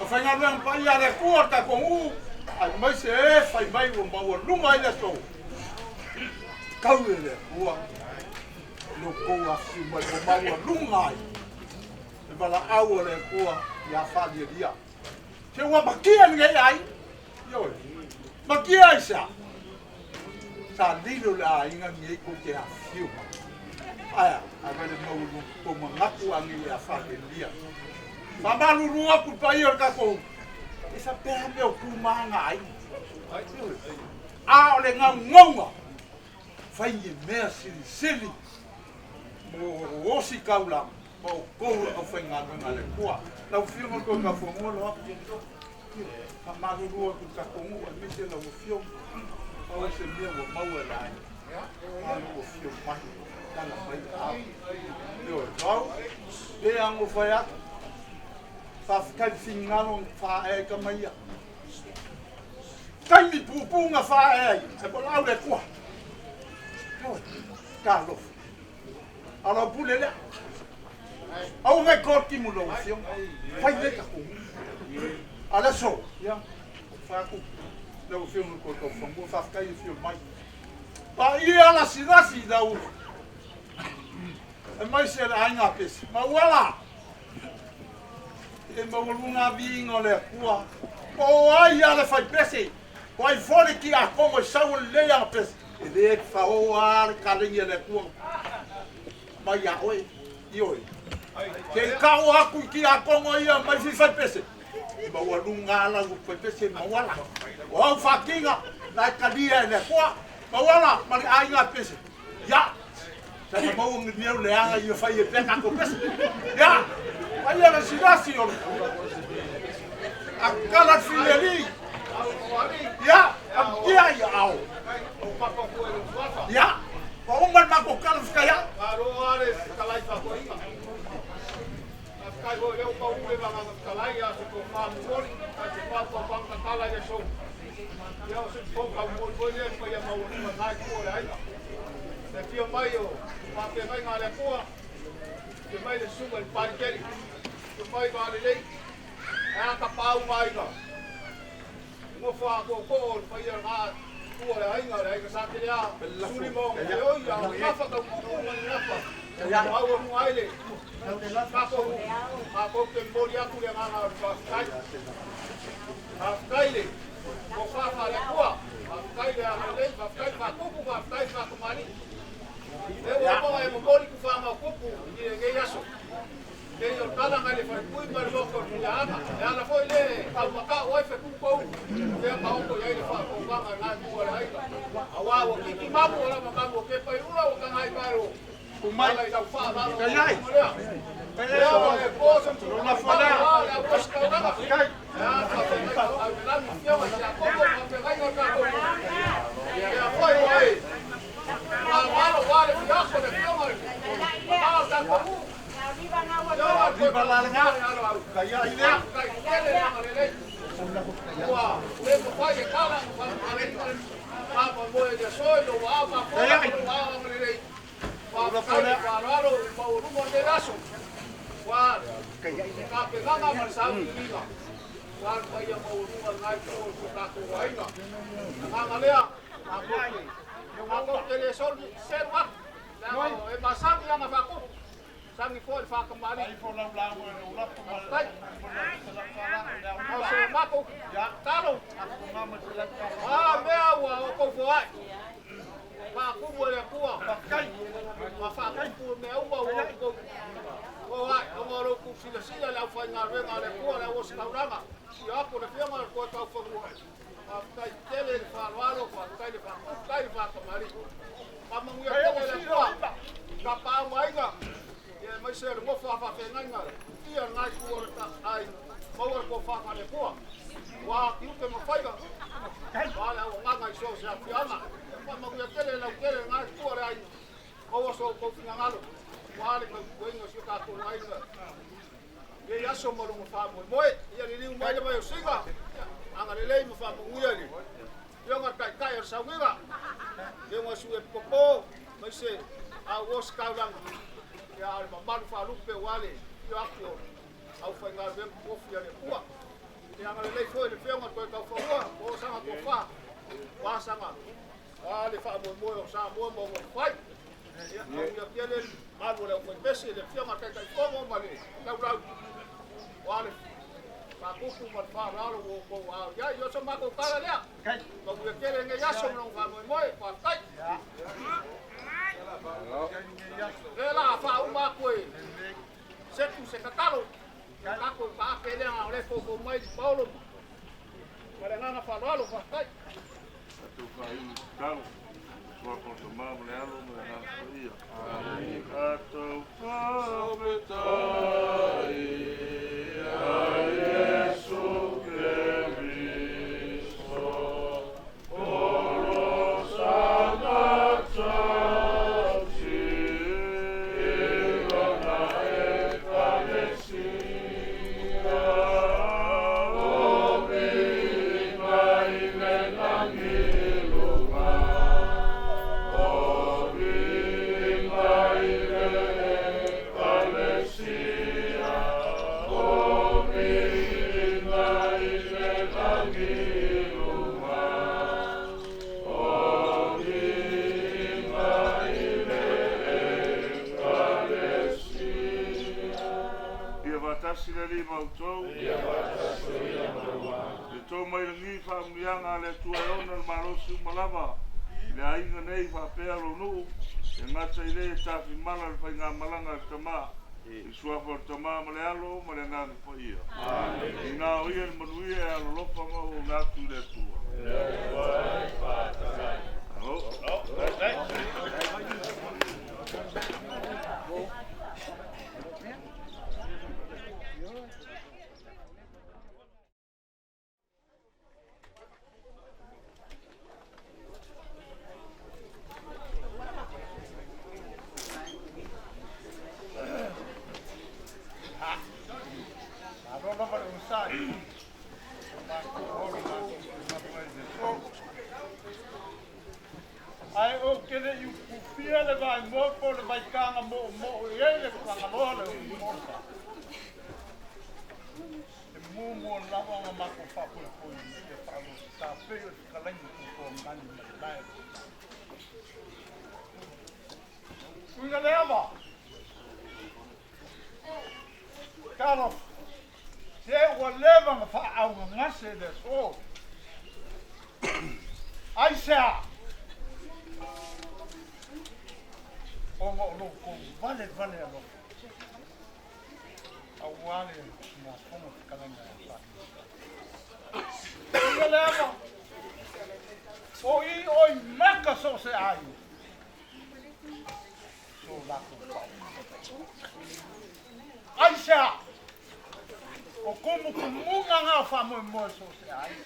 O faigaluega paia a le Atua o le tatou nuu, aemaise e fai mai ua maualuga ai le aso, tau e le Atua lo tou afifio mai ua maualuga ai le valaau a le Atua ia faalialia. Se ua makia lenei ai, ioe, makia ai sea, sa lilo le aiga lenei tou te afifio mai. Ae a, ae vai le maualuga tou manatu a nei ia faalialia. Faamalulu atu i le paia o le tatou, e faapea mea o tu ma aga aiga. Ioe, a o le gaugauga, fai ni mea silisili mo ositaulaga ma outou le aufaigaluega a le Atua. Lau Afioga i le Toetaufanua Loau, faamalulu atu i le tatou nuu aemaise lau Afioga, pau se mea ua maua e le aiga, a lou afio mai, tala mai aao. Ioe, Loau, pe agofai atu, faafetai le finagalo na faaea i tama ia. Taimi puupuu na faaea ai, e valaau le Atua. Ioe, talofa. A lau pule lea. Aua ngai kotimu lau afioga. Fai le tatou. A le aso, ia, fai atu lau afioga i le Toetaufanua, faafetai le afio mai. Paia lasilasi lau aemaise le aiga pese. Mauala, e maualuga viiga o le Atua. Po o ai lava le faipese, po ai foi le tiakono e sau lelei ana pese, e le faoa le kalegi a le Atua mai ia oe. Ioe. Se i kau atu i tiakono ia mai fi faipese, e maualuga lau faipese mauala. O au faatiga, na e talia e le Atua. Mauala ma le aiga pese. Ia, sa na maua ni mea leaga ia fai e pea tatou pese. Ia, ai le silasi o le akala filiali. Ia, amtia ia ao. Ia, pa uma le matou kala fikaia. Malo ale kalai fakoiga. Faafetai foi lea ua pau le vagaga fetalai ia se tofa momoli, ae se fautuaga tatala i le aso. Ia o se fofoga momoli foi lea i le paia maualuga o lena itu o le aiga. Le afio mai o faafeagaiga a le Atua, afio mai le susuga i le Palikeli, afio mai Vaalelei, ae a tapaau ma aiga. Le nofo a tootoo o le paia o lena itu o le aiga, le aiga Sa Telea, Suli ma ona Feoi, a o le gafa tautupu ma le gafa maualuga ai le tatou nuu. Matou te momoli atu le agaga o le faafetai. Faafetai le tofa faale-Atua, faafetai le agalelei, faafetai le faatupu, faafetai le faatamalii. Lea ua uma ona e momoli tufaga o tupu i lenei aso. Pei o tala nai le falepui ma le loto o le Tuiaana, e ala foi le taumatau ai fetutou fea taoto i ai le faatauvaga i lena itu o le aiga. Aua ua titi mamu o lava mamu o kepa i ula ua taga ai paelo. Mai. Kai ai. Kai ai. Lona folea. Kai. Viva la lenga. Kai ai lea. Sangi foi le whakamari. Ai fo lau lau e lau Tai. O se mako. Talo. Ah, mea ua o kou foai. Whakumu e le pua. Ma whakupu mea ua ua o kou foai. O ngā rau ku sila sila le au whai ngā renga le pua le au o sikauranga. I ako le whianga le koe tau whangua. Whakatai tele le whaloalo, whakatai le whakupu, tai le whakamari. Whamanguia tele le pua. Ka pā mainga. Ia mai se le ngofo a whawhengainga. Ia ngai kua le ta ai. Maua le kua whaka le pua. Wā ki upe mawhaiga. Wā le au nganga i so se a whianga. Whamaguia tele lau tele ngai kua le ai. Maua so kou whingangalo. Wā le kau kuinga si o tātou ngainga. Ia i aso marunga whamoe moe. Ia li liu mai le mai o singa. Anga le lei ma whamanguia li. Ia ngā kai kai o saungiga. Ia ngā sue popo. Mai se au o skaulanga. Ia ale mamalu whalupe o ale. Ia aku o au whai ngā rem kofi ale pua. Ia anga le lei foi le whianga koe kau whaua. O sanga kua wha. Wā sanga. Ale wha moe moe o sa moe moe moe whai. Ia au ia pia le malu le au whai pese le whianga kai kai kongo ma le lau lau. Wā le whakupu ma le wharalo o kou au. Ia i oso mako kara lea. Ma ua kere ngai aso mano wha moe moe. Wha tai. Le la wha uma koe. Setu se katalo. Kako pa ake lea o le foko mai di Paolo. Ma le nganga whaloalo wha tai. Atu whai talo. Sua ko te mama le alo ma le nganga whaia. Atu whapetai a Yesu Keriso. Oro sanga Le ainga nei whapea lo nuu, e ngata i le tāwhi mala le whai ngā malanga le tamā. I suafa o le tamā ma le alo ma le ngānga whaia. I ngā o ia le manuia e alo lopa ma o ngātu le atua. Alo. Ai o kele i upufia le vai moko le vai kanga mo mo e le kanga loa le mosa. E mumu lava nga mako whapoi poi e whalo ta peo te kalaini ku ngani mai lai. Uiga le ava. Carlos, se ua leva nga whaau nga ngase le so. Ai sea. O ngā o loko vale vale a loko. A wale ngā fonga te kalenga e whai. Uiga le ava. O i oi maka so se ai. So lakou faaofoga. Aisea? O kumukumuga ga o faamoemoe so o se aiga.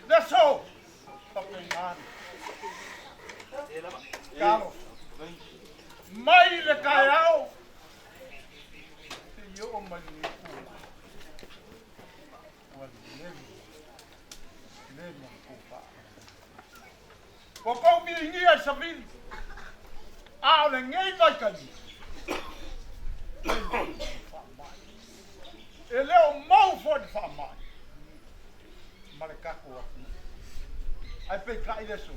Le aso, faapena Talofa. Mai le taeao seia oo mai lenei itula, ua leva, leva ona tou faaaloalo. Ua tou miligia i savili, a o lenei vaitaimi, faamai. E le o mau foi le faamai ma le tatou atunuu. Ae peitai le aso,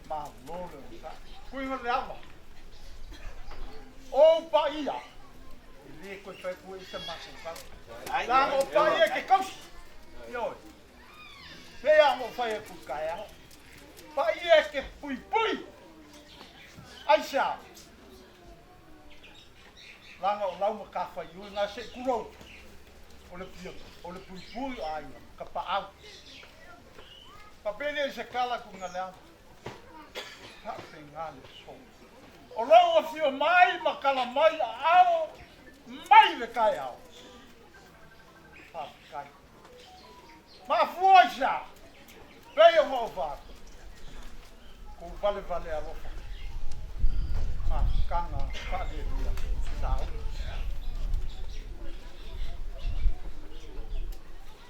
malo le onosai. Kuiga le ava, o ou paia, e le toe fai atu ai se matou tala. Leaga o paia e te tausi. Ioe. Pei lava ona ou fai atu i le taeao, paia e te puipui. Aisea? Leaga o lau matafaioi na se i tulou, o le o le puipui o aiga ma tapaau. Faapea lea i se tala Tuigaleava, faapena le aso. O lou afio mai ma tala mai aao mai le taeao. Faafetai. Mafua i se a? Pei ona ou fai atu, kou valevale alofa mafutaga faalelia saula.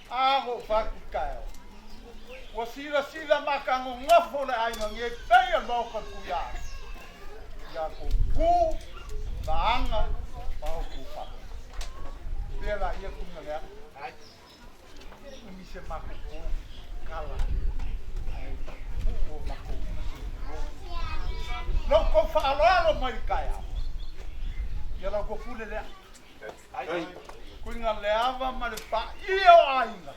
A na ou fai atu i taeao, ua silasila matanonofo le aiga nei pei o le maota o le Tuiaana ia tou tu ma aga ma outou faalogo. Pea laia tuigaleaga. Umi se matou po kala ae pupuu o matou lima se i Lo tou faaaloalo mai le taeao. Ia la outou pule lea. Kuiga le ava ma le paia o aiga.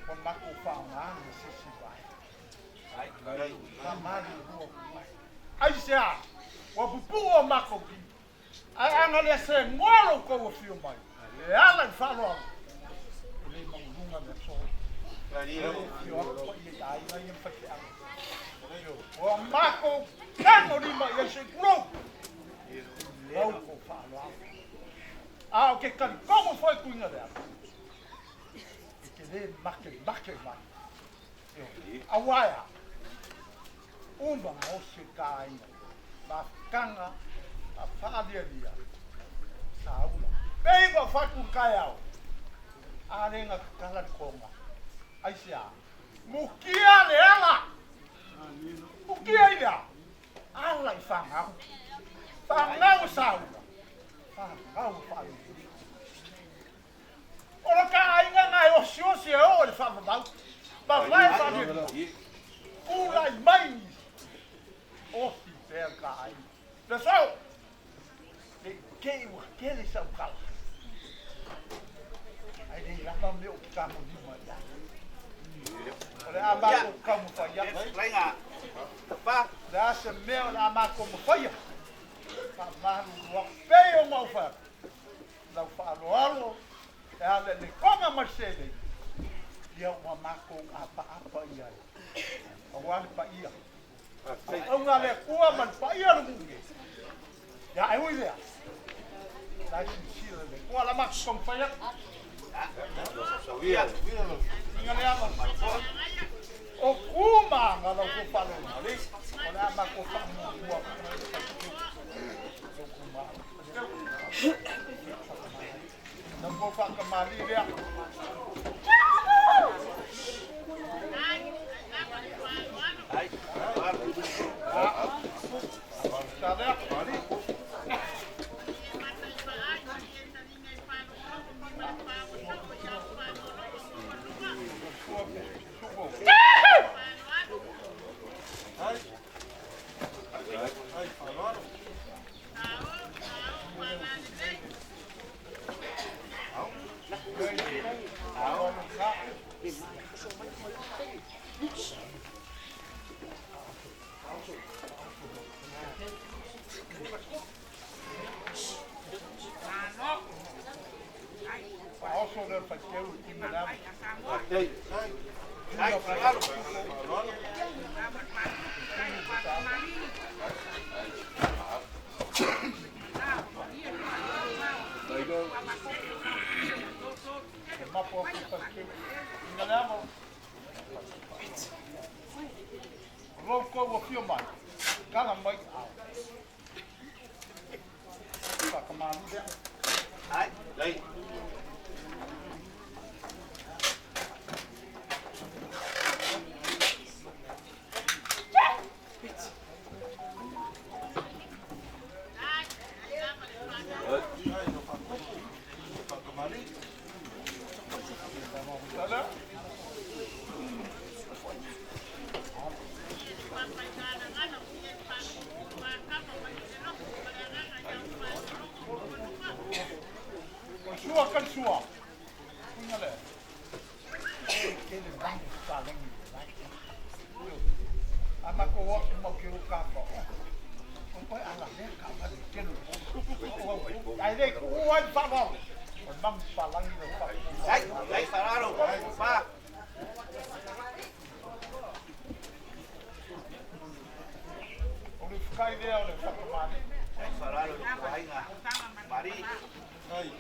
Ua matou faaaogaina se isi vaega. Faamalulu atu mai. Aisea? Ua pupuu o matou lima. Ae ana le segoa lo outou afio mai e ala i le faaaloalo, e le maualuga le aso. E afio atu paia i aiga ia ma faifeau. Ua matou tago lima i ai se i tulou i lo outou faaaloalo. A o ke talitonu foi tuiga lea, e te le makemake mai. Aua e a? Uma gaosi ka aiga, mafutaga a faalialia saula. Pei ua fatu le taeao, a le na tatala le toga. Aisea? Mukia le ala! Mukia i le a? Ala i fanau. Fanau e saula, fanau e faalialia. O lo ta aiga na e osiosi e oo i le faavavau, mavae faalialia. Tulai mai nisi, osi pea le ta aiga. Pessoal, ne i te i ua tele sau tala, ae le lava mea ou te tagolima i ai. O le a matou taumafai atu. O le a se mea o le a matou mafaia, faamalulu atu pei ona ou fai atu. Lau faaaloalo e ala i le toga ma le seleni, ia ua matou apaapa i ai, aua le paia. Auauga a le Atua ma le paia o le nuu nei. Ia ae ui lea, la e silasila le Atua, la matou taumafai atu. Inga le ava. O ku ma aga lau kou faaaloalo, o le a matou faamuamua atu ai le faitio. Lau ku ma aga. Lau kou faatamalii lea. aoso le faiteu i inga le ama. Lou kou ua fia mai, kala mai ao. Whakamalu lea. Ai, lei. Sua kan sua. Kuinga le. Ke le bangu sa lengi. Ama ko wa mo ke ka ko. Ko ala le ka ba le ke no. Ai le ku wa fa wa. O bang pa langi le fa. Ai, ai fararo. Fa. O le fkai le o le fa mani. Ai fararo ko ainga. Mari. Ai.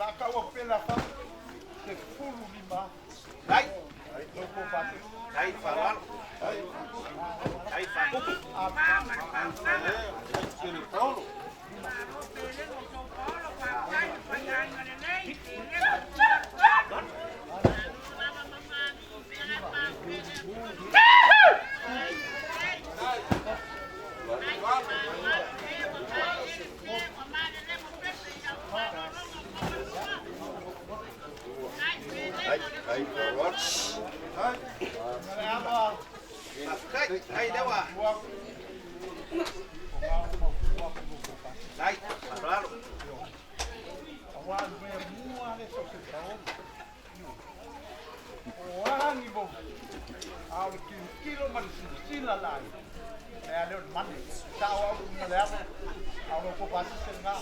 La ka ua pela fa se fulu lima. Ai. Lo ko fa. Ai fa Ai. Ai fa kuku. Ai lewa. Ai, claro. Awa me mua le so se tau. O angi bo. Au ki kilo ma si la lai. E ale o mane. Sa o au na le ava. Au ko pasi se nga.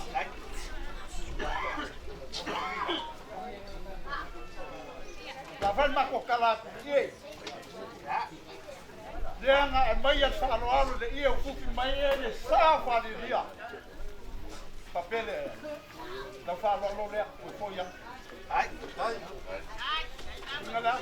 La val ma ko kala ku ye. Leanga e mai al whaaloalo le ia ufufi mai e le sa whaliria. Papele, lau whaaloalo lea, ua foi ia. Ai, ai. Inga lea.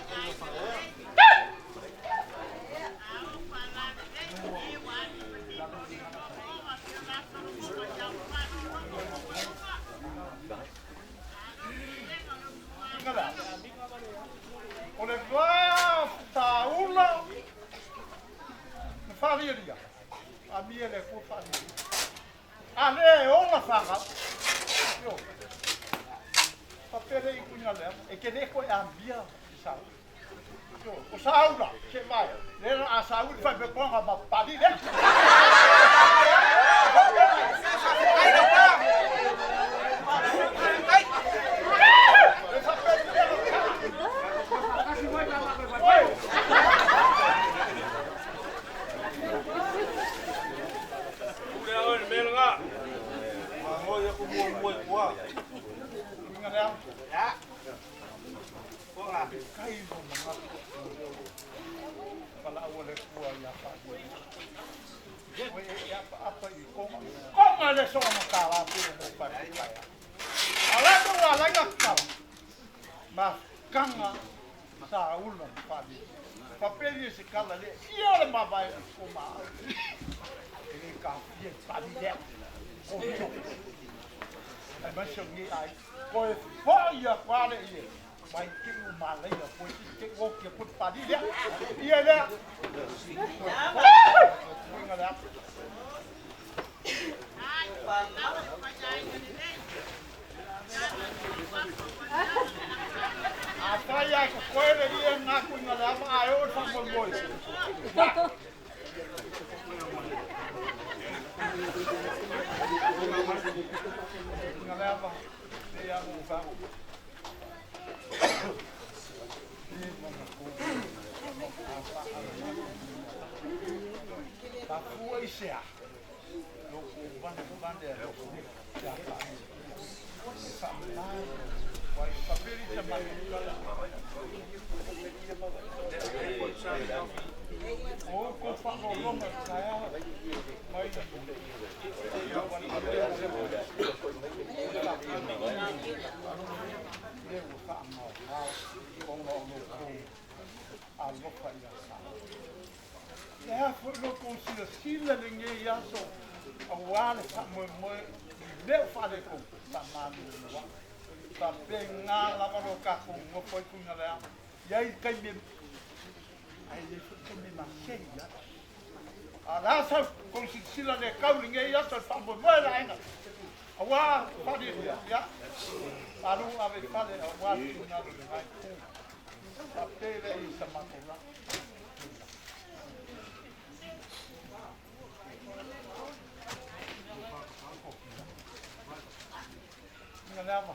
Inga lea. O le vā tāula, na whariria. A mie le kua whariria. A le ola whanga. Yo. Papere i kuinga lea. E ke le koe a mia i sau. Yo. O saula, se mai. Le a saula whai pe konga ma pali le. Le whapere le Oi! Lea oe le mea lena. Ngoi aku mua mua i kua. Kuinga lea. Ya. Konga. Kai mo mga pala ua le kua ia wha. Oe e apa apa i konga. Konga le soa ma ka la puro mo pa pa ya. Ala to la la nga kala. Ma kanga sa ula pa ni. Papeli e se kala le ia le ma vai ko ma. E ka fie pa ni le. Ko to. Ai ma se ngi ai. Ko e fo ia kwa le ie. Mai ke u ma le ia ko ti ke o ke put pa ni le. Ia le. Inga le. A whai ai ko koere ia ngā kuinga le ama ai o wha moi moi. Inga le ama, le ia mo wha. Le manga ko. Ta fua i sea. Lo ko vane vane lo ko ia wha. E wha mai. Wai paperi te manu kala. O ko whakalonga kaea mai le ua whaangao ona o lo kou alofa ia sa. Le a foi lo kou sila sila le ngei aso a wā le whamoemoe i leo whale kou ta manu wa. Ta pe ngā lava lo kako ngopoi kunga lea. Iai kai me ai le kai me masei ia. A la sa kou sila le kau le ngei aso whamoemoe la enga. A wā whare ia. Aru ave fale a wā tuna le ngai ku. Ta pere i sa matora. Inga lava.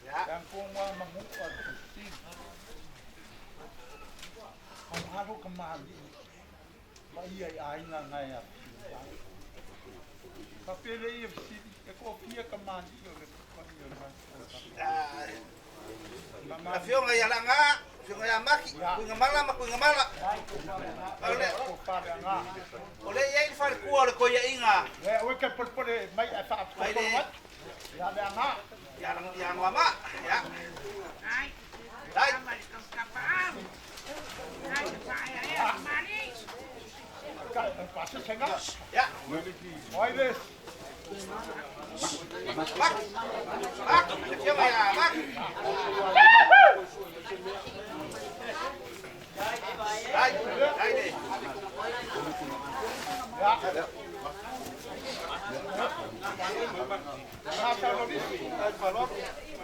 Yang ko ngā mangu a te si. Au haro ka maali. Ma ia i ainga ngai a Ka pere i si e ko pia ka maali o le ko i o ngai. La fionga ia langa, fionga ia maki, kuinga mala ma kuinga mala. Ole, ole ia i whare kua o le koia inga. Le oe ke porepore mai e wha Mai le- mai. Ia le anga. Ia ia ngoama. Ya. Dai. Ya. Oi des. Mak. Mak, siapa ya, Mak? Dai, dai deh.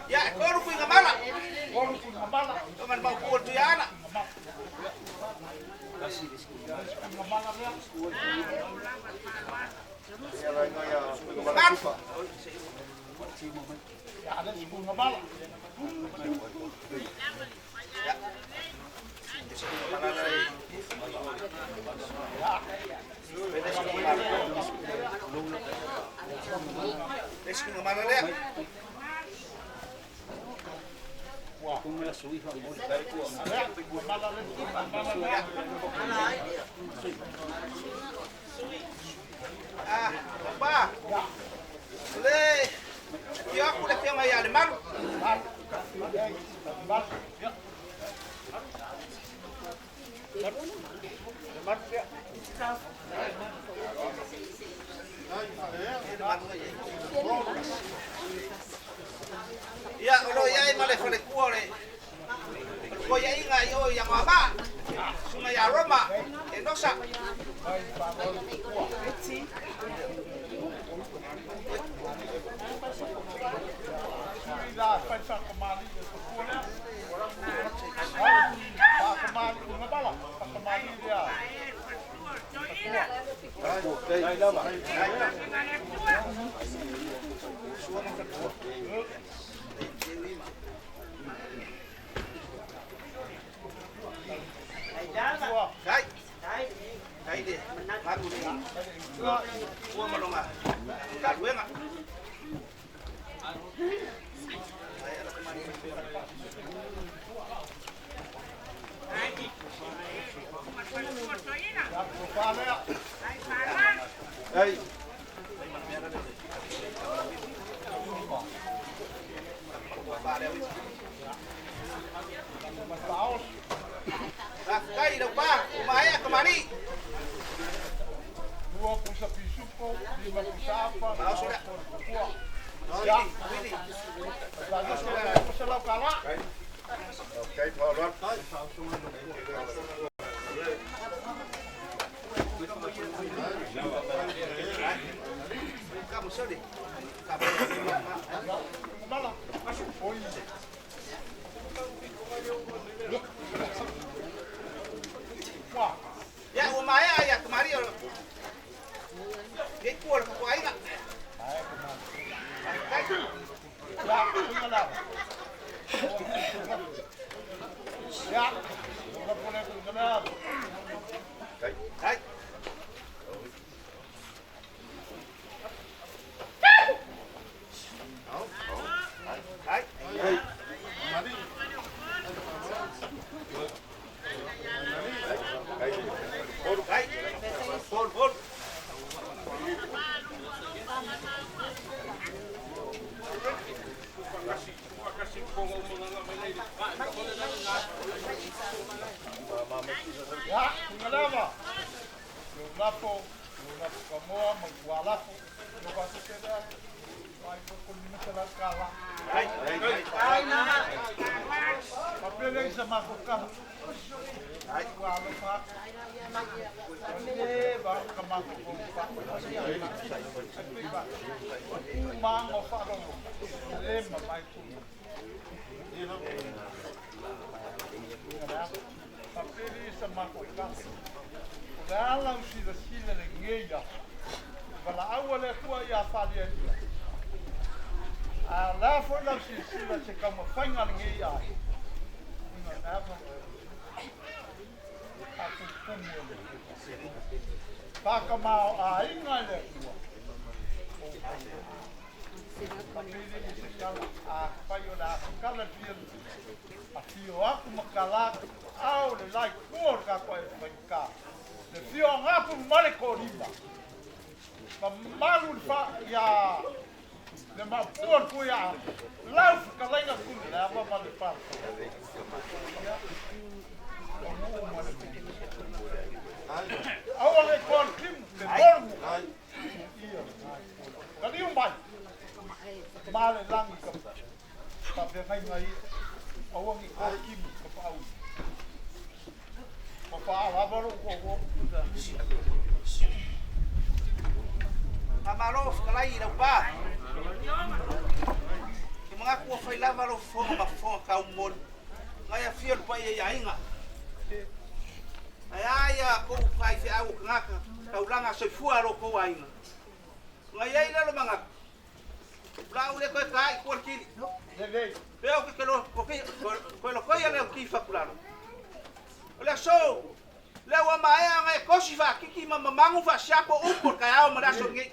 Ya, koru kui ngamala. Koru kui ngamala. Toman mau kuul tu ya anak. Mak. Ya, Ah, apa? Le, yo aku le fiang ayah le malu. Ya, lo ya male fale kuore. Ko ya inga yo ya mama. Sunga ya Roma, enosa. Dai. Dai deh. Aku ni. Gua malonga. Tak gue enggak. Hey. Kai dah pa, umaya kemari. Dua pusa pisuko, lima pusa apa? Sudah. Ya. Pusa lau kala. Okay, Paul. Kamu sorry. Ya, umaya ya kemari. Dia kuat ke kuai enggak? Ya. Hai. Hai. Hai. Pol, pol. Ya, kungalama. Yo lapo, kamoa, magwalafo. Yo baso keda. Ai ko ni sala kala. Ai, ai, Papele isa makoka. Ai wala pa. Ne ba kamako ko pa. Mango fa ro. Le mamai ku. Papele isa makoka. La usila sila le ngeia. Wala aua le kua ia whalia ia. A la fo la sila se kama whainga le ngeia. Inga napa. A kukumu le. Paka mao a inga le kua. Papele i se kala a whaio la kala fia. A fio aku makala au le lai kua ka koe whaika. Le fio ngapu male ko rima. Ma malu fa ia Le mapua le kui a lau fetalaiga tuli le ava ma le pala. Aua le koa le kimu, le molu. Ia, kaliu mai. Ma le langi ka faafeagaiga ia. Aua ni koa le kimu ka paau. Pa faalava lou tootoo. Faamalo fetalai i lau pa. Ke manatu ua fai lava lou fofoga ma fofoga taumoli. Ngai afio le paia i aiga. Ae a ia kou faifeau o tagata taulaga soifua a lo tou aiga. Ngai ai lea lo manatu. Lau le toe ta i tua le kili. Pe o ke lo koe lokoia lea o kifa kulalo. O le aso, lea ua maea ona e kosi faakiki ma mamagu faasiapo upu o le taeao ma le aso lenei.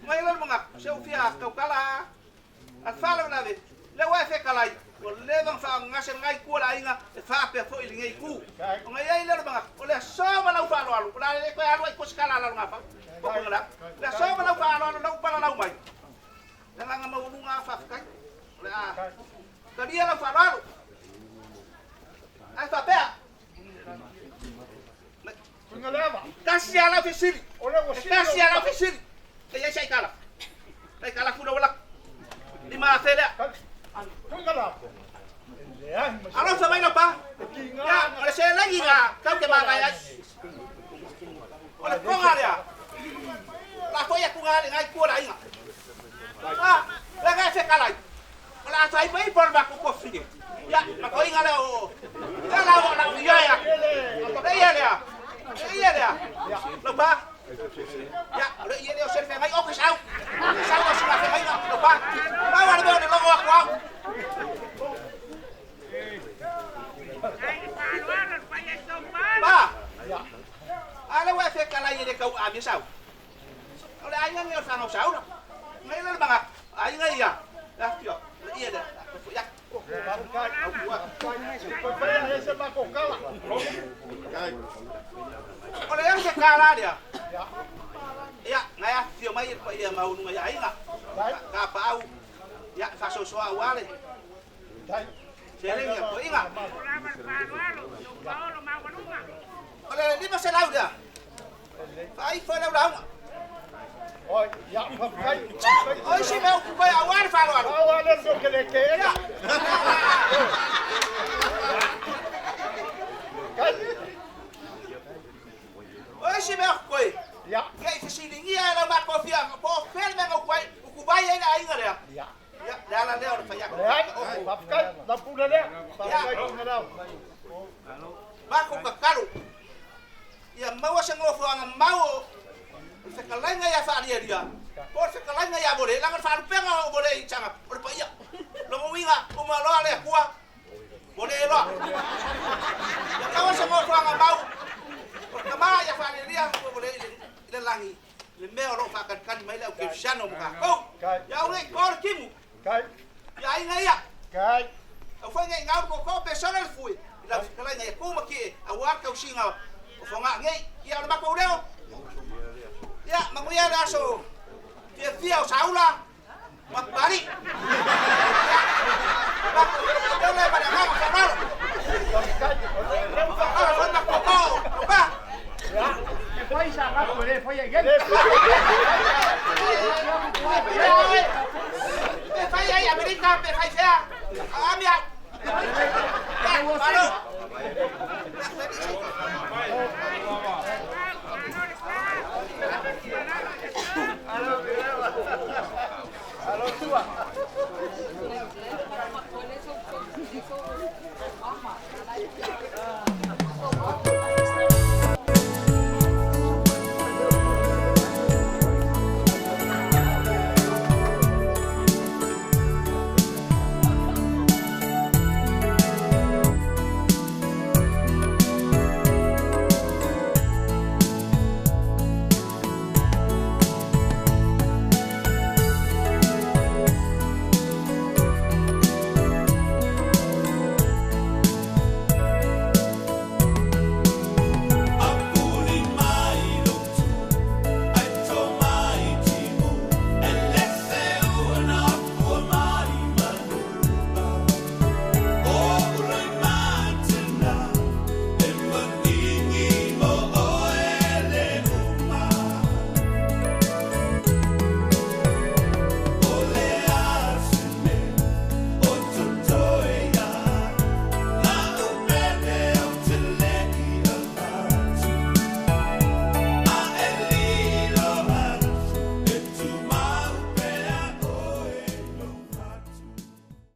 Ngai lea le manatu, se ua fia tautala a le faalavelave, lea ua e fetalai, ua leva ona faaogagase lena itu o le aiga e faapea foi i lenei itu. Ona i ai lea o le manatu, o le aso ma lau faaaloalo, o le a le toe alu ai i tua se tala a Lalogafau, po o le a. O le aso ma lau faaaloalo, lau palalau mai, le agaga maualuga lava faafetai. O le a talia lau faaaloalo. Ae faapea, Tasi a lau fesili. E tasi a lau fesili. E i ai se aitala. Aitala atu lau lako. 5,000 lea. Alofa mai lau pa. Ia, o le seleni na tau te mavae ai. O le koga lea. La foi atu ngā le ngai tua le aiga. Ah, le ngai fekalai. O le a fai mai po o le matou tuafafine. Ia, ma toaiga lea o lea la o lau ioe atu. Le ia lea. Le ia lea. Lau pa. Ia, o le ia lea o se feagai o ke sau. Ke sau o sina feagaiga, lau pa. Pau a le mea o le logo atu au. Pa. A le ua e fekalai e le tau aamia sau. O le aiga lenei o le fanau saula. Ngai le manatu, aiga ia, le afio, le ia lea, le foi atu. O le ese tala lea, ia, ngai afio mai le paia maualuga i aiga, tapaau, ia, faasoasoa aua le seleni a toeaiina. O le 500 lea, Faaifo lau lauga. O isi mea upu koe aua le faaaloalo. Ia. O isi mea upu koe. Ia i fesiligia e lau matofia po o fea le mea na utu ai, utu vai ai le aiga lea. Ia, le ala lea o le fai atu. Ia. Matou tatalo. Ia maua se nofoaga mau o le fetalaiga ia Faalialia, po o le fetalaiga ia Vole, leaga o le faalupega o Vole i Saga, o le paia. Lona uiga, uma loa le Atua, Vole loa. Ia maua se nofoaga mau o le tama ia Faalialia po o Vole i le lagi, le mea o lo o faatalitali mai le au kerisiano mo tatou. Ia au nei, to le timu. Ia aiga ia. Au foi nei ngau tootoo pe sole le fue i lau fetalaiga ia tu ma tie aua le tausiga o Fogaa nei. Ia o le matou leo. Ia manuia le aso fiafia o Saula ma Papalii. Ia matou leo ma le agaga faaaloalo. Faaaloalo foi le matou tootoo Taupa. Pe fai ai Amerika pe fai fea. Aami au. Ia, malo.